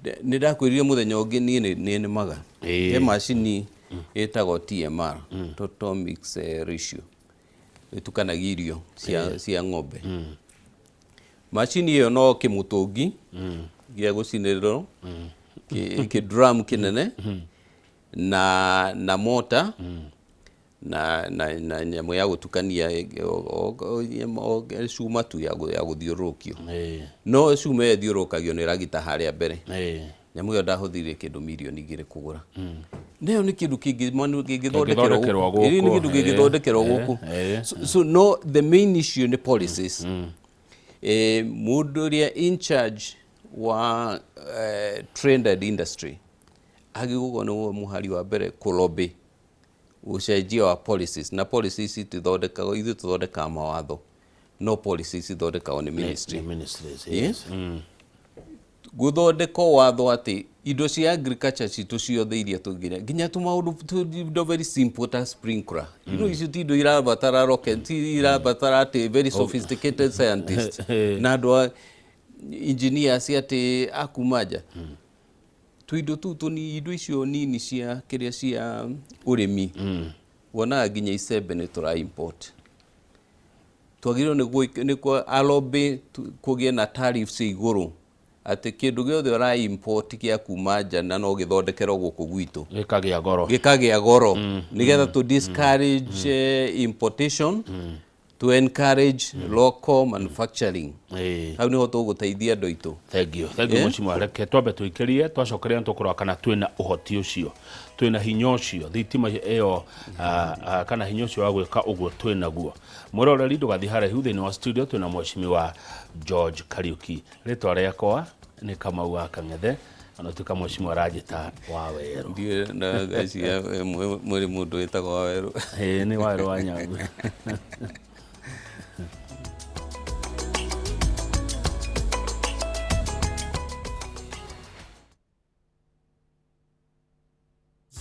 Nĩ ndakwĩrire mũthenya ũngĩ niĩ nĩ nĩmaga. He macini ĩtagwo TMR, total mix ratio, ĩtukanagia irio cia ng'ombe. Macini ĩyo no kĩmũtũngi gĩa gũcinĩrĩrwo, kĩ drum kĩnene na mota na nyamũ ya gũtukania, cuma tu ya gũthiũrũrũkio. No cuma ĩyo ĩthiũrũrũkagio nĩ ragita harĩa mbere. Nyamũ ĩyo ndahũthĩrire kĩndũ 2 mirioni kũgũra. Nayo nĩ kĩndũ kĩngĩthondekerwo Kĩngĩthondekerwo gũkũ. Ĩĩ, nĩ gũkũ, kĩndũ kĩngĩthondekerwo gũkũ. So no the main issue nĩ policies. Mũndũ ũrĩa in charge wa trade and industry agĩrĩirwo nĩ mũhari wa mbere kũlobby ũcenjia wa policies, na policies itithondekagwo, ithuĩ tũthondekaga mawatho, no policies ithondekagwo nĩ ministry. Nĩ ministries. Yes. Gũthondekwo watho atĩ indo cia agriculture citũ ciothe iria tũnginya nginya tũmaũndũ indo very simple ta sprinkler, icio ti indo irabatara rocket, ti irabatara atĩ very sophisticated scientist na andũ a engineers atĩ a kuma nja. Tũindo tũu tũni, indo icio nini cia kĩrĩa cia ũrĩmi, wonaga nginya icembe nĩ tũra import. Twagĩrĩirwo nĩ alobby kũgĩe na tariffs igũrũ atĩ kĩndũ gĩothe ũra import gĩa kuma nja na no gĩthondekerwo gũkũ gwitũ Gĩkagĩa goro. Gĩkagĩa goro, nĩgetha to discourage importation, to encourage local manufacturing. Hau niho tũgũteithia andũ aitũ. Thank you, thank you, mheshimiwa. Reke twambe tũikĩrie, twacokeria tũkũrora kana twĩna ũhoti ũcio, twĩna hinya ũcio, thitima ĩyo kana hinya ũcio wa gwĩka ũguo twĩnaguo. Mwĩroreri, ndũgathiĩ haraihu. Thĩinĩ wa studio twĩna mheshimiwa George Kariuki. Rĩtwa rĩakwa nĩ Kamau wa Kang'ethe, ona tuĩka mheshimiwa aranjĩta wa werũ. Ndiũĩ na ngeciria mwĩrĩ mũndũ wĩtagwo Wawerũ. Ĩĩ, nĩ Wawerũ wa Nyangu.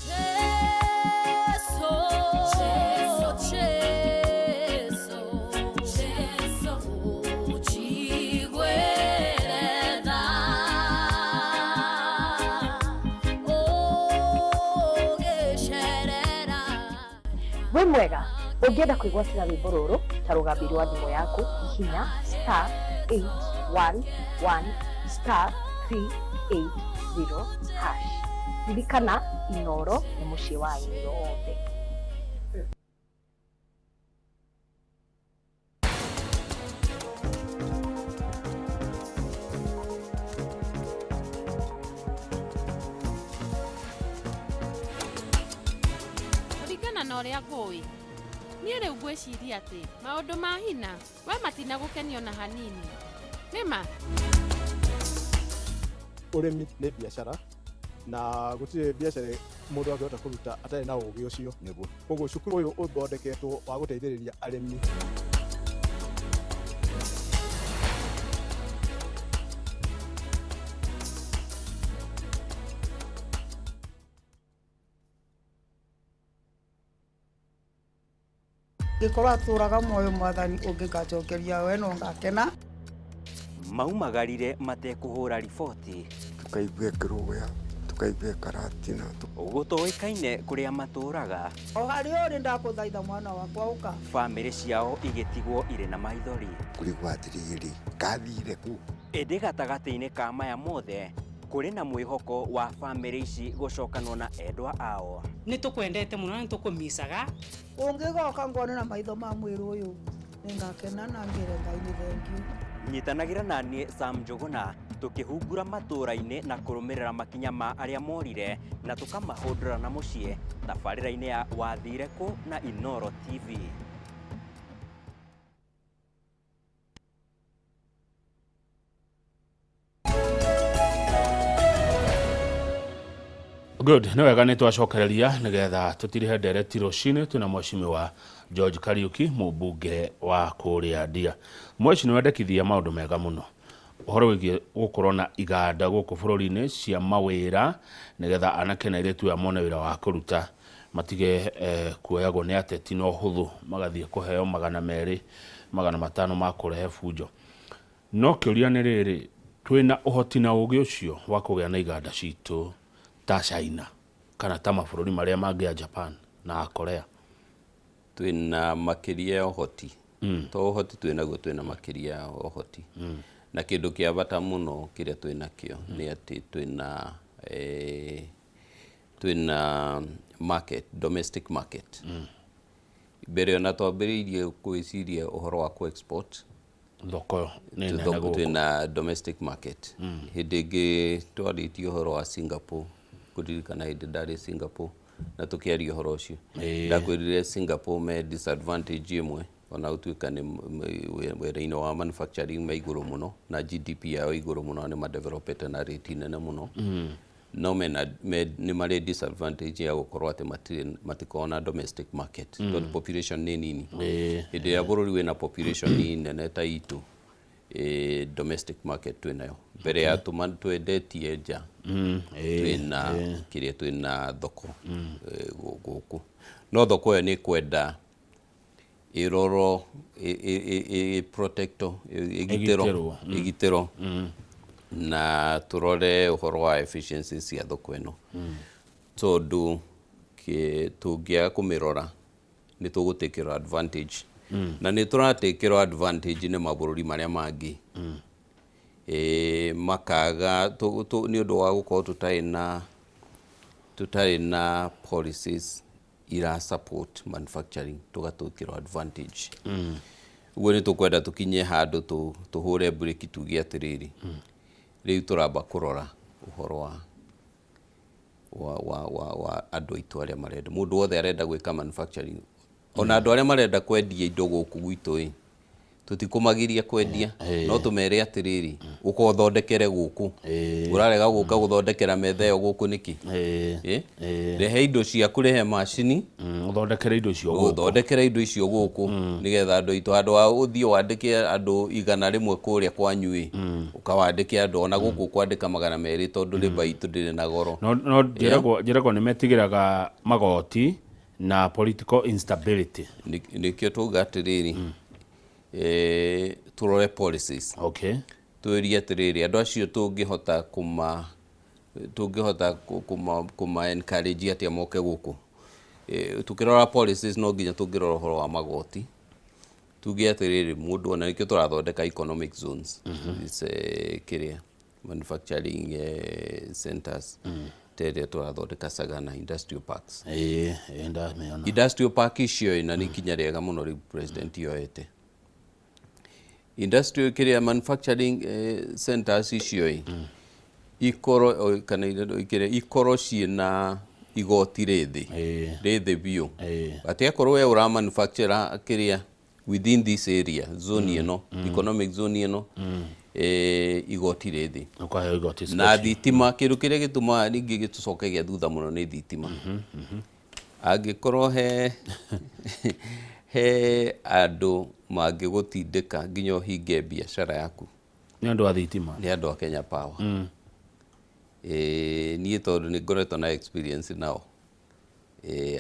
Jesu, Jesu, Jesu, uchigwere tha, ũgĩcerera. Wĩ mwega, ũngĩenda kwĩgwatĩra rwĩmbo rũrũ ta rũgambi rwa thimũ yaku, hihinya *811*380#. Ririkana, Inoro nĩ mũciĩ wa aini othe. Kũringana na ũrĩa ngũĩ niĩ rĩu, ngwĩciria atĩ maũndũ ma hina we matinagũkenio na hanini nĩma. Ũrĩmi nĩ biacara na gũtirĩ biacara mũndũ angĩhota kũruta atarĩ na ũgĩ ũcio. Koguo cukuru ũyũ ũthondeketwo wa gũteithĩrĩria arĩmi. Ngĩkorwo atũraga muoyo, mwathani ũngĩnganjokeria we no ngakena. Maumagarire matekũhũra riboti. Tukaigua ĩkĩrũya, tukaigua ĩkaratina. Gũtoĩkaine kũrĩa matũraga. O harĩa ũrĩ ndakũthaitha mwana wakwa ũka. Bamĩrĩ ciao igĩtigwo irĩ na maithori. Kũrigwo atĩrĩrĩ, kathire kũ? Ĩndĩ gatagatĩ-inĩ ka maya mothe kũrĩ na mwĩhoko wa bamĩrĩ ici gũcokanwo na endwa ao. Nĩ tũkwendete mũno na nĩ tũkũmicaga. Ũngĩgoka ngone na maitho ma mwĩrĩ ũyũ nĩngakena na ngĩre Ngai nĩ thengiũ. Nyitanagĩra na niĩ Sam Njũgũna tũkĩhungura matũũra-inĩ na kũrũmĩrĩra makinya ma arĩa morire na tũkamahũndũra na mũciĩ tabarĩra-inĩ ya Wathire Kũ na Inooro TV. Good, nĩ wega nĩ twacokereria nĩgetha tũtirihe ndereti rũcinĩ. Twĩna mheshimiwa George Kariuki, mũmbunge wa kũrĩa Ndia. Mweshi, nĩ wendekithia maũndũ mega mũno ũhoro wĩgiĩ gũkorwo na iganda gũkũ bũrũri-inĩ cia mawĩra, nĩgetha anake na airĩtu aya mone wĩra wa kũruta, matige kuoyagwo nĩ ateti na ũhũthũ magathiĩ kũheo 200, 500 ma kũrehe bunjo. No kĩũria nĩ rĩrĩ, twĩna ũhoti na ũgĩ ũcio wa kũgĩa na iganda citũ ta China kana ta mabũrũri marĩa mangĩ ya Japan na Korea? Twĩna makĩria ya ũhoti. To ũhoti twĩnaguo, twĩna makĩria ya ũhoti. Na kĩndũ kĩa bata mũno kĩrĩa twĩnakĩo nĩ atĩ twĩna market, domestic market. Mbere ona twambĩrĩirie gwĩciria ũhoro wa ku-export, thoko nĩ nene gũkũ. Twĩna domestic market. Hĩndĩ ĩngĩ twarĩtie ũhoro wa Singapore, kũririkana hĩndĩ ndarĩ Singapore na tũkĩaria ũhoro ũcio, ndakwĩrire Singapore me disadvantage ĩmwe, ona gũtuĩka nĩ wĩra-inĩ wa manufacturing me igũrũ mũno na GDP yao igũrũ mũno, nĩ madevelopete na rate nene mũno, no mena nĩ marĩ disadvantage ya gũkorwo atĩ matirĩ, matikoragwo na domestic market tondũ population nĩ nini. Hĩndĩ ĩrĩa bũrũri wĩna population nene ta itũ, domestic market twĩnayo mbere ya tũma twendetie nja. Twĩna kĩrĩa, twĩna thoko gũkũ, no thoko ĩyo nĩ kwenda ĩrorwo, ĩ protectwo, ĩgitĩrwo. Ĩgitĩrwo. Ĩgitĩrwo na tũrore ũhoro wa efficiency cia thoko ĩno, tondũ tũngĩaga kũmĩrora nĩ tũgũtĩkĩrwo advantage, na nĩ tũratĩkĩrwo advantage nĩ mabũrũri marĩa mangĩ. Makaga nĩ ũndũ wa gũkorwo tũtarĩ na policies ira support manufacturing, tũgatũkĩrwo advantage. Ũguo nĩ tũkwenda tũkinye handũ tũhũre breki, tuge atĩrĩrĩ, rĩu tũramba kũrora ũhoro wa andũ aitũ arĩa marenda, mũndũ wothe arenda gwĩka manufacturing, ona andũ arĩa marenda kwendia indo gũkũ gwitũ ĩ, tũtikũmagiria kwendia, no tũmere atĩrĩrĩ, ũka ũthondekere gũkũ. Ũrarega gũka gũthondekera metha ĩyo gũkũ nĩkĩ? Rehe indo ciaku, rehe macini. Ũthondekere indo icio gũkũ. Ũthondekere indo icio gũkũ, nĩgetha andũ aitũ, handũ ha ũthiĩ wandĩke andũ 100 kũrĩa kwanyu ĩ, ũkawandĩke andũ ona gũkũ ũkwandĩka 200, tondũ rĩmba itũ ndĩrĩ na goro. No njĩragwo nĩ metigĩraga magoti na political instability. Nĩkĩo twauga atĩrĩrĩ, tũrore policies. Twĩrie atĩrĩrĩ, andũ acio tũngĩhota kũma encourage atĩa moke gũkũ? Tukĩrora policies, no nginya tũngĩrora ũhoro wa magoti, tuge atĩrĩrĩ, mũndũ ona nĩkĩo tũrathondeka economic zones. It's, kĩrĩa manufacturing centers ta ĩrĩa tũrathondeka Sagana industrial parks. Ĩĩ ĩĩ, ndamĩona. Industrial park icio ĩ, na nĩ ikinya rĩega mũno rĩu president yoete. Industrial kĩrĩa manufacturing centers icio ĩ, ikorwo kana kĩrĩa ikorwo ciĩna igoti rĩ thĩ, rĩ thĩ biũ, atĩ akorwo we ũra manufacture kĩrĩa within this area, zone ĩno, economic zone ĩno, igoti rĩ thĩ. Ũkaheo igoti Na special. Thitima, kĩndũ kĩrĩa gĩtũmaga ningĩ gĩtũcokagia thutha mũno nĩ thitima. Angĩkorwo he andũ mangĩgũtindĩka nginya ũhinge biacara yaku nĩ ũndũ wa thitima, nĩ andũ a Kenya Power. Niĩ tondũ nĩ ngoretwo na experience nao,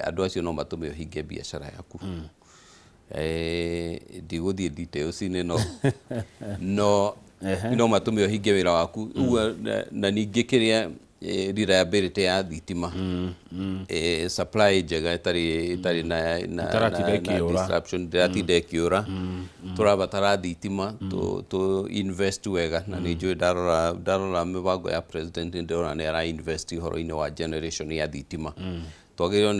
andũ acio no matũme ũhinge biacara yaku. Ndigũthiĩ details-inĩ, no No matũme ũhinge wĩra waku ũguo. Na ningĩ kĩrĩa reliability ya thitima, supply njega ĩtarĩ na Ĩtaratinda ĩkĩũra. Disruption ndĩratinda ĩkĩũra. Tũrabatara thitima tũ invest wega, na nĩ njũĩ ndarora mĩbango ya president, nĩ ndĩrona nĩ ara invest ũhoro-inĩ wa generation ya thitima. Twagĩrĩirwo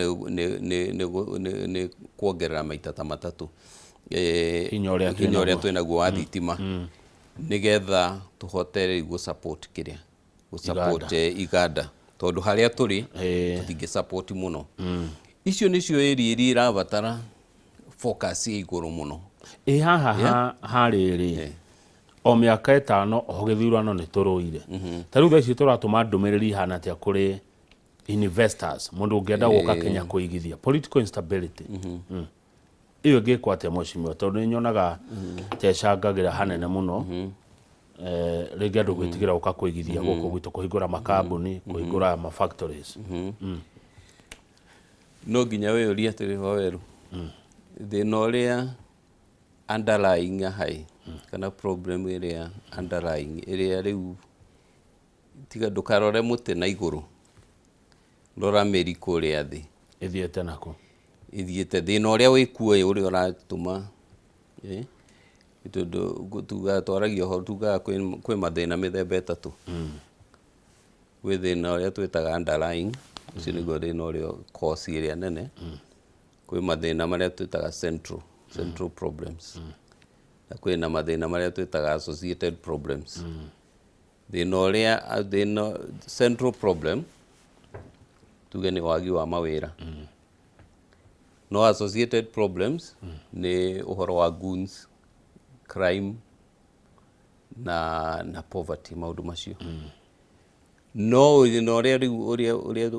nĩ kuongerera maita ta matatũ hinya ũrĩa hinya ũrĩa twĩnaguo. Twĩnaguo wa thitima, nĩgetha tũhote rĩu gũ support kĩrĩa gũ support iganda, tondũ harĩa tũrĩ tũtingĩ support mũno. Icio nĩcio area iria irabatara focus ya igũrũ mũno. Ĩ haha harĩrĩ o mĩaka 5 o gĩthurano nĩ tũrũire. Ta rĩu thaa ici tũratũma ndũmĩrĩri ihana atĩa kũrĩ investors, mũndũ ũngĩenda gũka Kenya kũigithia? Political instability ĩyo ĩngĩkwo atĩa, mheshimiwa? Tondũ nĩ nyonaga ta ĩcangagĩra hanene mũno, rĩngĩ andũ gwĩtigĩra gũka kũigithia gũkũ gwitũ, kũhingũra makambuni, kũhingũra ma factories. No nginya wĩyũrie atĩrĩ, Waweru, thĩna ũrĩa underlying hai kana problem ĩrĩa underlying ĩrĩa rĩu, tiga ndũkarore mũtĩ na igũrũ, rora mĩri kũrĩa thĩ. Ĩthiĩte nakũ? Ĩthiĩte thĩna ũrĩa wĩkuo ĩ, ũrĩa ũratũma tondũ tugaga twaragia ũhoro, tugaga kwĩ mathĩna mĩthemba ĩtatũ. Gwĩ thĩna ũrĩa twĩtaga underlying, ũcio nĩguo thĩna ũrĩa cause ĩrĩa nene. Kwĩ mathĩna marĩa twĩtaga central problems, na kwĩna mathĩna marĩa twĩtaga associated problems. Thĩna ũrĩa thĩna central problem tuge nĩ wagi wa mawĩra, no associated problems nĩ ũhoro wa goons, crime na poverty, maũndũ macio. No thĩna ũrĩa rĩu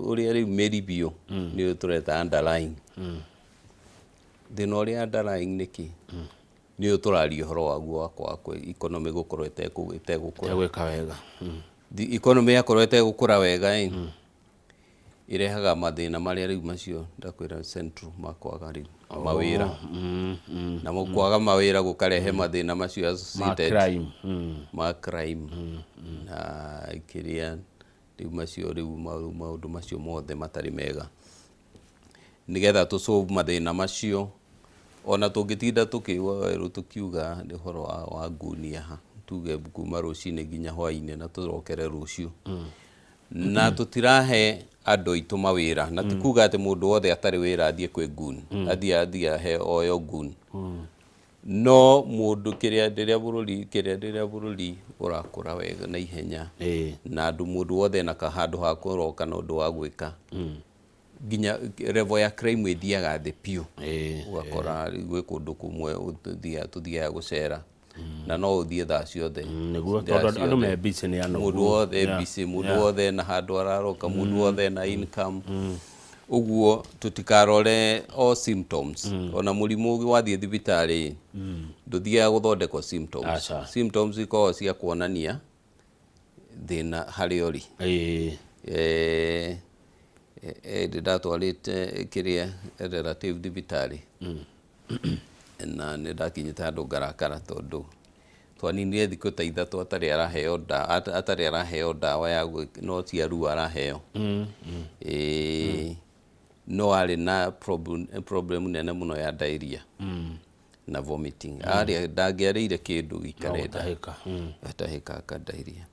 ũrĩa rĩu mĩri biũ nĩ ũyũ tũreta underlying. Thĩna ũrĩa underlying nĩ kĩ? Nĩ ũyũ tũraria ũhoro waguo wa kwaga economy gũkorwo ĩtegũkũra. Ĩtegwĩka wega. The economy yakorwo ĩtegũkũra wega ĩ, ĩrehaga mathĩna marĩa rĩu macio ndakwĩra central, ma kwaga rĩu mawĩra, namo kwaga mawĩra gũkarehe mathĩna macio ma associated crime. Ma crime na kĩrĩa rĩu macio rĩu maũndũ macio mothe matarĩ mega. Nĩgetha tũ solve mathĩna macio, ona tũngĩtinda tũkĩigua werũ tũkiuga nĩ ũhoro wa ngunia ha tuge kuma rũcinĩ nginya hwainĩ na tũrokere rũciũ, na tũtirahe andũ aitũ mawĩra, na ti kuga atĩ mũndũ wothe atarĩ wĩra athiĩ kwĩ gun, athiĩ ahe oyo gun. No mũndũ kĩrĩa rĩrĩa bũrũri kĩrĩa rĩrĩa bũrũri ũrakũra wega na ihenya na andũ mũndũ wothe na kahandũ ha kũroka na ũndũ wa gwĩka, nginya level ya crime ĩthiaga thĩ biũ. Ũgakora rĩu gwĩ kũndũ kũmwe tũthiaga gũcera na no ũthiĩ thaa ciothe. Nĩguo. Thaa Tondũ andũ ciothe. Me busy, nĩ anogu. Mũndũ wothe busy, mũndũ wothe na handũ araroka, mũndũ wothe na income. Ũguo tũtikarore o symptoms. Ona mũrimũ wathiĩ thibitarĩ, ndũthiaga gũthondekwo symptoms. Aca. Symptoms ikoragwo cia kuonania thĩna harĩa ũrĩ. Ndĩ ndatwarĩte kĩrĩa relative thibitarĩ na nĩ ndakinyĩte handũ ngarakara, tondũ twaninire thikũ ta 3 atarĩ araheo ndawa ya no cia ruo araheo. No arĩ na problem nene mũno ya diarrhea na vomiting. Arĩa ndangĩarĩire kĩndũ gĩikare nda. Gũtahĩka. Gatahĩka ka diarrhea.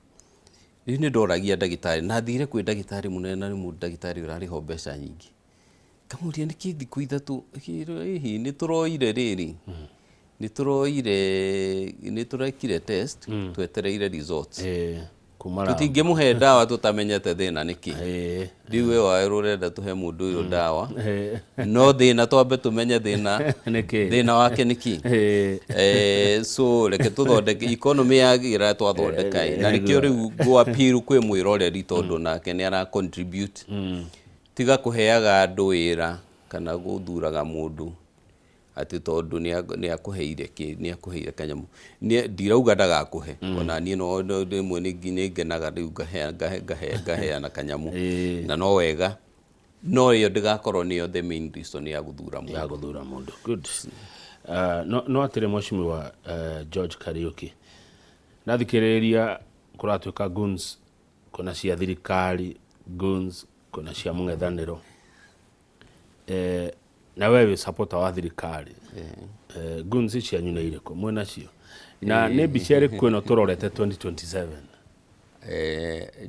Rĩu nĩ ndoragia ndagĩtarĩ, na thire kwĩ ndagĩtarĩ mũnene, na rĩmwe ndagĩtarĩ ũrarĩhwo mbeca nyingĩ. Ngamũria nĩkĩ thikũ 3, akĩra ĩhĩ nĩ tũroire rĩrĩ, nĩ tũroire, nĩ tũrekire test, twetereire results. Kuma lab. Tũtingĩmũhe ndawa tũtamenyete thĩna nĩkĩ. Rĩu we wawerũ ũrenda tũhe mũndũ ũyũ ndawa, no thĩna twambe tũmenye thĩna Nĩkĩ? Thĩna wake nĩkĩ. So reke tũthondeke economy yagĩra twathondeka ĩ, na nĩkĩo rĩu ngũ appeal kwĩ mwĩroreri, tondũ nake nĩ ara contribute. Tiga kũheaga andũ wĩra kana gũthuraga mũndũ atĩ tondũ nĩ akũheire kĩ, nĩ akũheire kanyamũ. Ndirauga ndagakũhe, ona niĩ no rĩmwe nĩ ngenaga rĩu ngaheana kanyamũ, na no wega, no ĩyo ndĩgakorwo nĩyo the main reason ya gũthura mũndũ. Ya gũthura mũndũ. Good. No atĩrĩ, mheshimiwa George Kariuki, Ndathikĩrĩria kũratuĩka goons, kwĩna cia thirikari goons, kwĩna cia mũng'ethanĩro. Na we wĩ supporter wa thirikari. Goons cianyu nĩ irĩkũ mwĩna cio, na nĩ mbica ĩrĩkũ ĩno tũrorete 2027?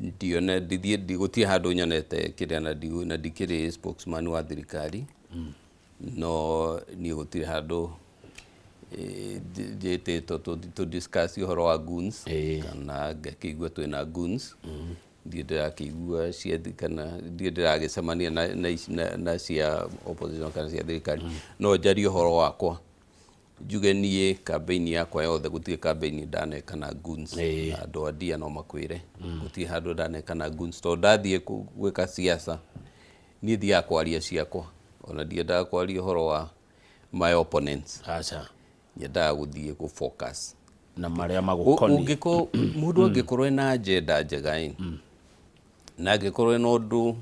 Ndione ndithiĩ gũtirĩ handũ nyonete kĩrĩa na ndikĩrĩ spokesman wa thirikari, no niĩ gũtirĩ handũ njĩtĩtwo tũ discuss ũhoro wa goons kana ngakĩigua twĩna goons. Ndirĩ ndĩrakĩigua cia kana ndirĩ ndĩragĩcemania na cia opposition kana cia thirikari. No njarie ũhoro wakwa, njuge niĩ campaign yakwa yothe gũtirĩ campaign ndaneka na goons. Na andũ a ndia no makwĩre gũtirĩ handũ ndaneka na goons, tondũ ndathiĩ gwĩka siasa niĩ thiaga kwaria ciakwa, ona ndiendaga kwaria ũhoro wa my opponents. Aca. Nyendaga gũthiĩ gũ focus na marĩa magũkoniĩ. Ũngĩkorwo mũndũ angĩkorwo ena agenda njega ĩ, na angĩkorwo ena ũndũ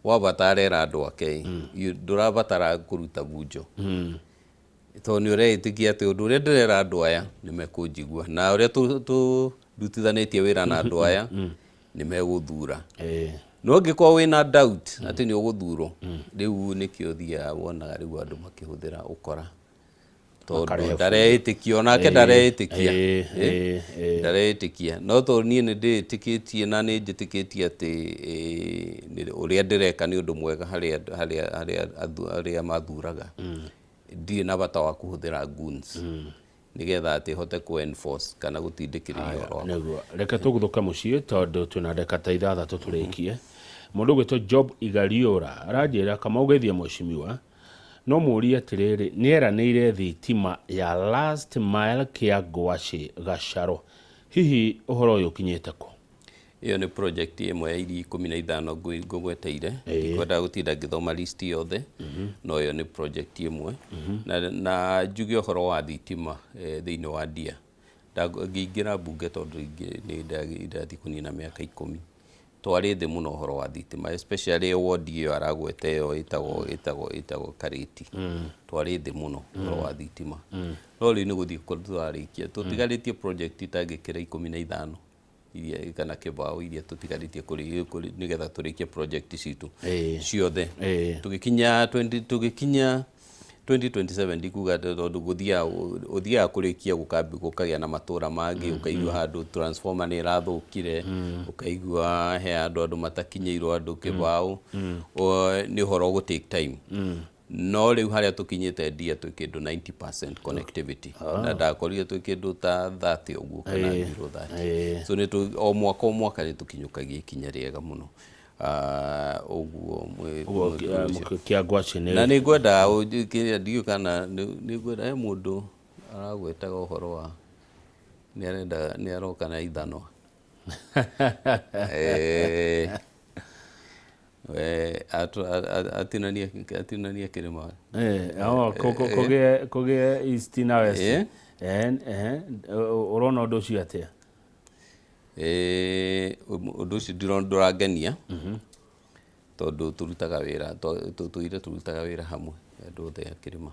wa bata arera andũ ake ĩ, ndũrabatara kũruta bunjo, tondũ nĩ ũreĩtĩkia atĩ ũndũ ũrĩa ndĩrera andũ aya nĩ mekũnjigua, na ũrĩa tũrutithanĩtie wĩra na andũ aya nĩ megũthura. No angĩkorwo wĩna doubt atĩ nĩ ũgũthurwo, rĩu nĩkĩo ũthiaga wonaga rĩu andũ makĩhũthĩra ũkora, tondũ Makarehe ndareĩtĩkia onake, ndareĩtĩkia. Ĩĩ. Ndareĩtĩkia. No tondũ niĩ nĩ ndĩĩtĩkĩtie na nĩ njĩtĩkĩtie atĩ ũrĩa ndĩreka nĩ ũndũ mwega harĩ arĩa mathuraga, ndirĩ na bata wa kũhũthĩra goons nĩgetha atĩ hote kũ enforce kana gũtindĩkĩrĩria ũhoro wakwa. Nĩguo reke tũguthũke mũciĩ, tondũ twĩna ndagĩka ta 6 tũrĩkie. Mũndũ ũgwĩtwo Job Igariũra aranjĩra, "Kamau, geithie mheshimiwa, no mũrie atĩrĩrĩ, nĩ eranĩire thitima ya last mile kĩa Ngwacĩ Gacaro, hihi ũhoro ũyũ ũkinyĩte kũ?" Ĩyo nĩ project ĩmwe ya iria 15 ngũgweteire. Ndikwendaga gũtinda ngĩthoma list yothe, no ĩyo nĩ project ĩmwe. Na njuge ũhoro wa thitima thĩinĩ wa Ndia. Ngĩingĩra mbunge, tondũ nĩ ndathiĩ kũnina mĩaka 10, twarĩ thĩ mũno ũhoro wa thitima, especially ward ĩyo aragweta, ĩyo ĩtagwo Karĩti. Twarĩ thĩ mũno ũhoro wa thitima, no rĩu nĩ gũthiĩ tũrarĩkia. Tũtigarĩtie project itangĩkĩra 15 iria kana kĩbaũ iria tũtigarĩtie nĩgetha tũrĩkie project citũ ciothe. Tũgĩkinya 20 tũgĩkinya 2027, ndikuga atĩ tondũ gũthiaga ũthiaga kũrĩkia gũkambi gũkagĩa na matũra mangĩ, ũkaigua handũ transformer nĩ ĩrathũkire, ũkaigua he andũ matakinyĩirwo andũ kĩbaũ. Nĩ ũhoro ũgũ take time, no rĩu harĩa tũkinyĩte Ndia twĩ kĩndũ 90% connectivity, na ndakorire twĩ kĩndũ ta 30 ũguo kana below 30. So nĩ o mwaka o mwaka nĩ tũkinyũkagia ikinya rĩega mũno. Ũguo Ũguo ũcio. Kĩa Ngwacĩ nĩ Na nĩ ngwenda kĩrĩa ndiũĩ kana nĩ ngwenda he mũndũ aragwetaga ũhoro wa nĩ arenda nĩ aroka na ithanwa. We atinania kĩrĩma. Oh, kũgĩe east na west. Ũrona ũndũ ũcio atĩa? Ũndũ ũcio ndĩrona ndũrangenia, tondũ tũrutaga wĩra tũire tũrutaga wĩra hamwe andũ othe a kĩrĩma.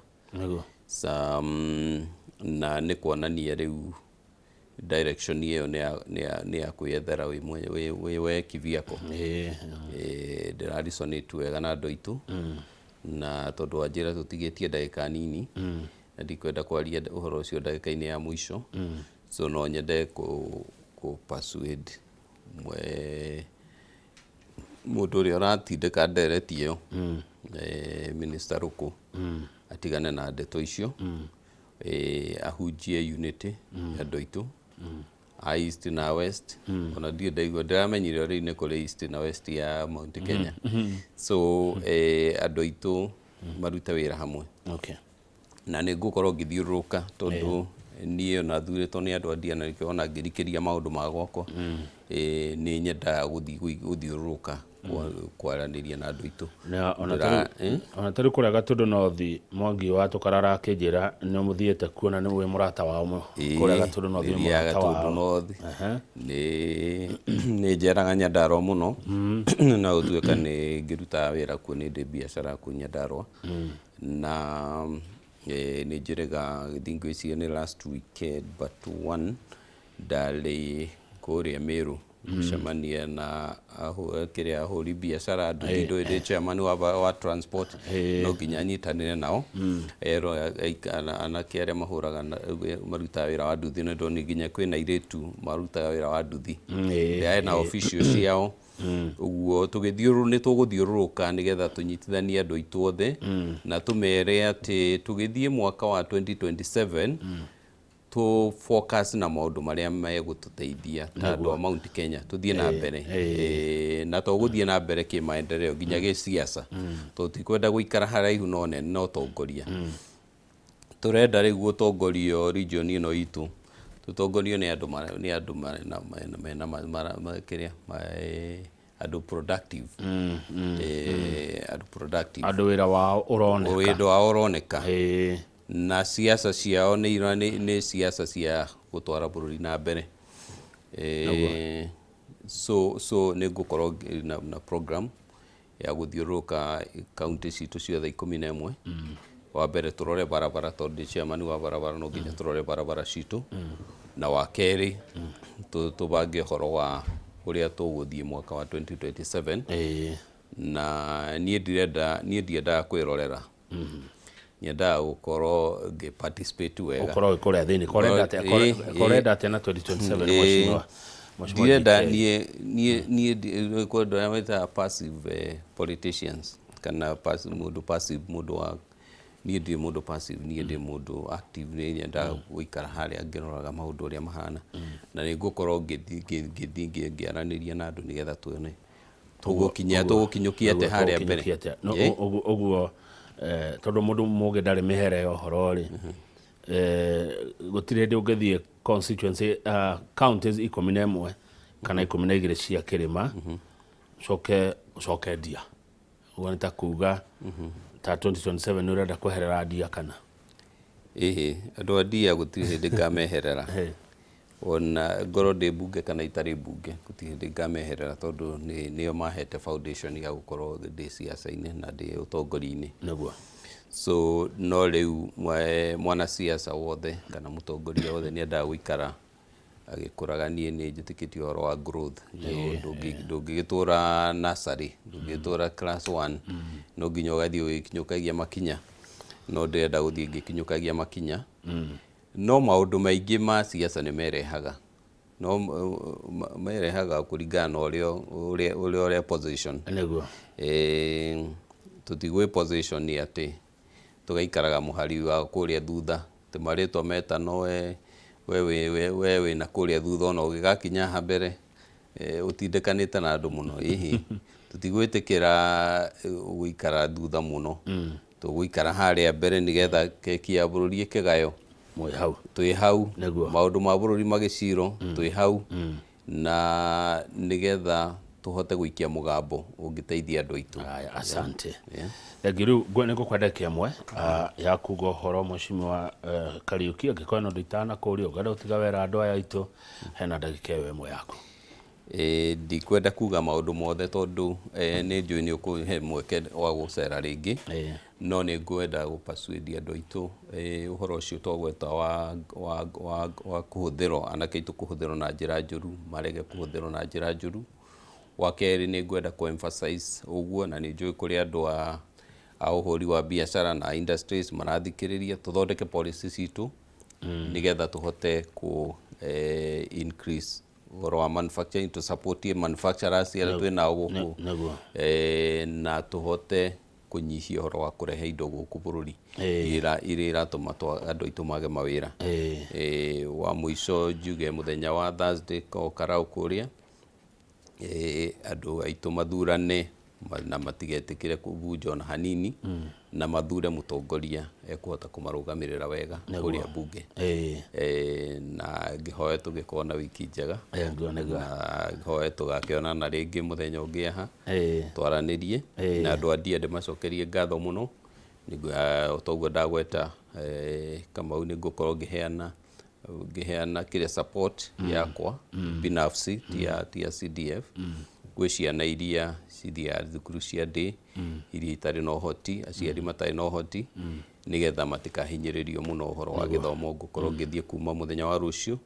Na nĩ kuonania rĩu direction ĩyo nĩ ya kwĩyethera wĩ we kivyako. Ndĩra resonate wega na andũ aitũ, na tondũ wanjĩra tũtigĩtie ndagĩka nini na ndikwenda kwaria ũhoro ũcio ndagĩka-inĩ ya mũico, so no nyende kũ persuade mũndũ ũrĩa ũratindĩka ndereti ĩyo, Minister Rũkũ, atigane na ndeto icio, ahunjie unity ya andũ aitũ a east na west. Ona ndirĩ ndaigua, ndĩramenyire rĩu nĩ kũrĩ east na west ya Mount Kenya. So andũ aitũ marute wĩra hamwe. Na nĩ ngũkorwo ngĩthiũrũrũka, tondũ niĩ ona thurĩtwo nĩ andũ a Ndia, na nĩkĩo ona ngĩrikĩria maũndũ ma gwakwa, nĩ nyendaga gũthiĩ gũthiũrũrũka kwaranĩria na andũ aitũ. Na ona ona tarĩu kũrĩa Gatũndũ North, Mwangi wa Tũkarara akĩnjĩra nĩ mũthiĩte kuo na nĩ wĩ mũrata wao kũrĩa Gatũndũ North wĩ Ĩĩ, ya mũrata Gatũndũ wao. North. Nĩ njeraga Nyandarua mũno, na gũtuĩka nĩ ngĩrutaga wĩra kuo, nĩ ndĩ biacara kũu Nyandarua, na nĩ njĩrĩga ngwĩciria nĩ last weekend but one. Ndarĩ kũrĩa Meru gũcemania na kĩrĩa ahũri biacara nduthi, ndũĩ ndĩ chairman wa transport, no nginya nyitanĩre nao. Erwo anake arĩa mahũraga marutaga wĩra wa nduthi, nĩ ndonire nginya kwĩna airĩtu marutaga wĩra wa nduthi na official ciao. Ũguo tũgĩthiũrũ nĩ tũgũthiũrũrũka nĩgetha tũnyitithanie andũ aitũ othe na tũmere atĩ tũgĩthiĩ mwaka wa 2027 tũ focus na maũndũ marĩa megũtũteithia ta andũ a Mount Kenya tũthiĩ na mbere. Na to gũthiĩ na mbere kĩmaendeleo, nginya gĩsiasa, tondũ tikwenda gũikara haraihu no nene na ũtongoria. Tũrenda rĩu gũtongorio region ĩno itũ, tũtongorio nĩ andũ nĩ andũ mena mena kĩrĩa andũ productive, andũ productive. Andũ wĩra wao ũroneka. Wĩra wao ũroneka na siasa ciao nĩ siasa cia gũtwara bũrũri na mbere. So nĩ ngũkorwo na program ya gũthiũrũrũka kaunti citũ ciothe 11. Wa mbere tũrore barabara, tondũ ndĩ chairman wa barabara, no nginya tũrore barabara citũ. Na wa kerĩ tũbange ũhoro wa ũrĩa tũgũthiĩ mwaka wa 2027. Na niĩ ndirenda, niĩ ndiendaga kwĩrorera, nyendaga gũkorwo ngĩ participate wega. Ũkorwo wĩ kũrĩa thĩinĩ. Korenda atĩa na 2027, mheshimiwa? Mheshimiwa Ndirenda DK? Niĩ kwenda arĩa metaga passive politicians kana mũndũ passive, mũndũ wa niĩ ndirĩ mũndũ passive, niĩ ndĩ mũndũ active. Nĩ nyendaga gũikara harĩa ngĩroraga maũndũ ũrĩa mahana, na nĩ ngũkorwo ngĩthiĩ ngĩaranĩria na andũ nĩgetha tuone tũgũkinyia tũgũkinyũkia atĩa harĩa mbere. Tũgũkinyũkia atĩa? No, ũguo tondũ mũndũ mũgĩ ndarĩ mĩhere ya ũhoro rĩ, gũtirĩ hĩndĩ ũngĩthiĩ constituency, counties 11 kana 12 cia kĩrĩma, ũcoke ũcoke ndia. Ũguo nĩ ta kuga ta 2027 nĩ ũrenda kweherera ndia kana? Ĩhĩ, andũ a ndia gũtirĩ hĩndĩ ngameherera. Ona ngorwo ndĩ mbunge kana itarĩ mbunge, gũtirĩ hĩndĩ ngameherera, tondũ nĩo mahete foundation ya gũkorwo ndĩ siasa-inĩ na ndĩ ũtongoria-inĩ. So no rĩu mwanasiasa wothe kana mũtongoria wothe nĩ endaga gũikara agĩkũraga. Niĩ nĩ njĩtĩkĩtie ũhoro wa growth. Ndũngĩgĩtũra nursery, ndũngĩgĩtũra class one, no nginya ũgathiĩ ũgĩkinyũkagia makinya. No ndĩrenda gũthiĩ ngĩkinyũkagia makinya, no maũndũ maingĩ ma siasa nĩ merehaga, no merehaga kũringana na ũrĩa ũrĩa position. Tũtigwĩ position atĩ tũgaikaraga mũhari wa kũrĩa thutha, atĩ marĩtwa metano, we wĩna kũrĩa thutha, ona ũgĩgakinya haha mbere ũtindĩkanĩte na andũ mũno. Ĩhĩ, tũtigwĩtĩkĩra gũikara thutha mũno, tũgũikara harĩa mbere nĩgetha keki ya bũrũri ĩkĩgayo Mwĩ hau. Twĩ hau. Maũndũ ma bũrũri magĩcirwo twĩ hau, na nĩgetha tũhote gũikia mũgambo ũngĩteithia andũ aitũ. Haya, asante. Thengiũ. Rĩu nĩ ngũkwenda ĩmwe ya kuga ũhoro, mheshimiwa Kariuki, angĩkorwo no nditanakũria ũngĩenda gũtiga wera andũ aya aitũ, hena ndagĩka ĩyo ĩmwe yaku. Ndikwenda kuga maũndũ mothe tondũ nĩ njũĩ nĩ ũkũhe mweke wa gũcera rĩngĩ, no nĩ ngwenda gũ-persuade andũ aitũ ũhoro ũcio twagweta wa kũhũthĩrwo, anake aitũ kũhũthĩrwo na njĩra njũru, marege kũhũthĩrwo na njĩra njũru. Wa kerĩ, nĩ ngwenda kũ emphasize ũguo, na nĩ njũĩ kũrĩ andũ a ũhũri wa biacara na industries marathikĩrĩria, tũthondeke policy citũ nĩgetha tũhote kũ increase ũhoro wa manufacturing, to support manufacturers arĩa twĩ nao gũkũ, na tũhote kũnyihia ũhoro wa kũrehe indo gũkũ bũrũri iria iratũma andũ aitũ mage mawĩra. Wa mũico njuge mũthenya wa Thursday ko Karau kũrĩa, andũ aitũ mathurane na matigetĩkĩre kũbunja ona hanini, na mathure mũtongoria ekũhota kũmarũgamĩrĩra wega kũrĩa mbunge. Na ngĩhoe tũgĩkorwo na wiki njega. Nĩguo. Na ngĩhoe tũgakĩonana rĩngĩ mũthenya ũngĩ haha twaranĩrie na andũ a ndia. Ndĩmacokerie ngatho mũno. Toguo ndagweta, Kamau, nĩ ngũkorwo ngĩheana kĩrĩa support yakwa binafsi, ti ya CDF, gwĩ ciana iria cithiaga thukuru cia day, iria itarĩ na ũhoti, aciari matarĩ na ũhoti, nĩgetha matikahinyĩrĩrio mũno ũhoro wa gĩthomo. Ngũkorwo ngĩthiĩ kuma mũthenya wa rũciũ.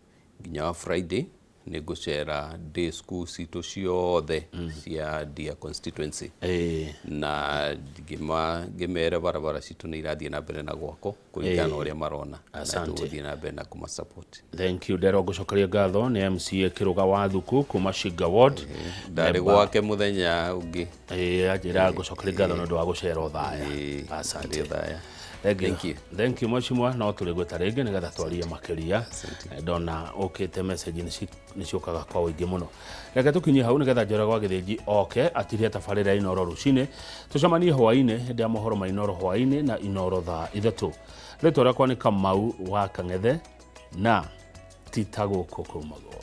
Nginya wa Friday nĩ ngũcera day school citũ ciothe cia Ndia constituency na ngĩmere barabara citũ nĩ irathiĩ na mbere na gwakwo kũringana na ũrĩa marona na Asante. tũgũthiĩ na mbere na kũma support. Thank you. Nderwo ngũcokeria ngatho nĩ MCA Kĩrũga wa Thuku kuma Shinga Ward. Ndarĩ gwake mũthenya ũngĩ. Ĩĩ, anjĩra ngũcokeria ngatho nĩ ũndũ wa gũcera ũthaya. Asante. Thaya. Thank you. Thank you. Thank you mheshimiwa, no tũrĩgwĩta rĩngĩ nĩgetha twarie makĩria. Ndona ũkĩte message nĩ ciũkaga kwa ũingĩ mũno. Reke tũkinyie hau nĩgetha Njoroge wa Gĩthĩnji oke atirie tabarĩra ya Inooro rũcinĩ. Tũcemanie hwaĩ-inĩ hĩndĩ ya mohoro ma Inooro hwaĩ-inĩ na Inooro thaa 3. Rĩtwa rĩakwa nĩ Kamau wa Kang'ethe na ti ta gũkũ kumagwo.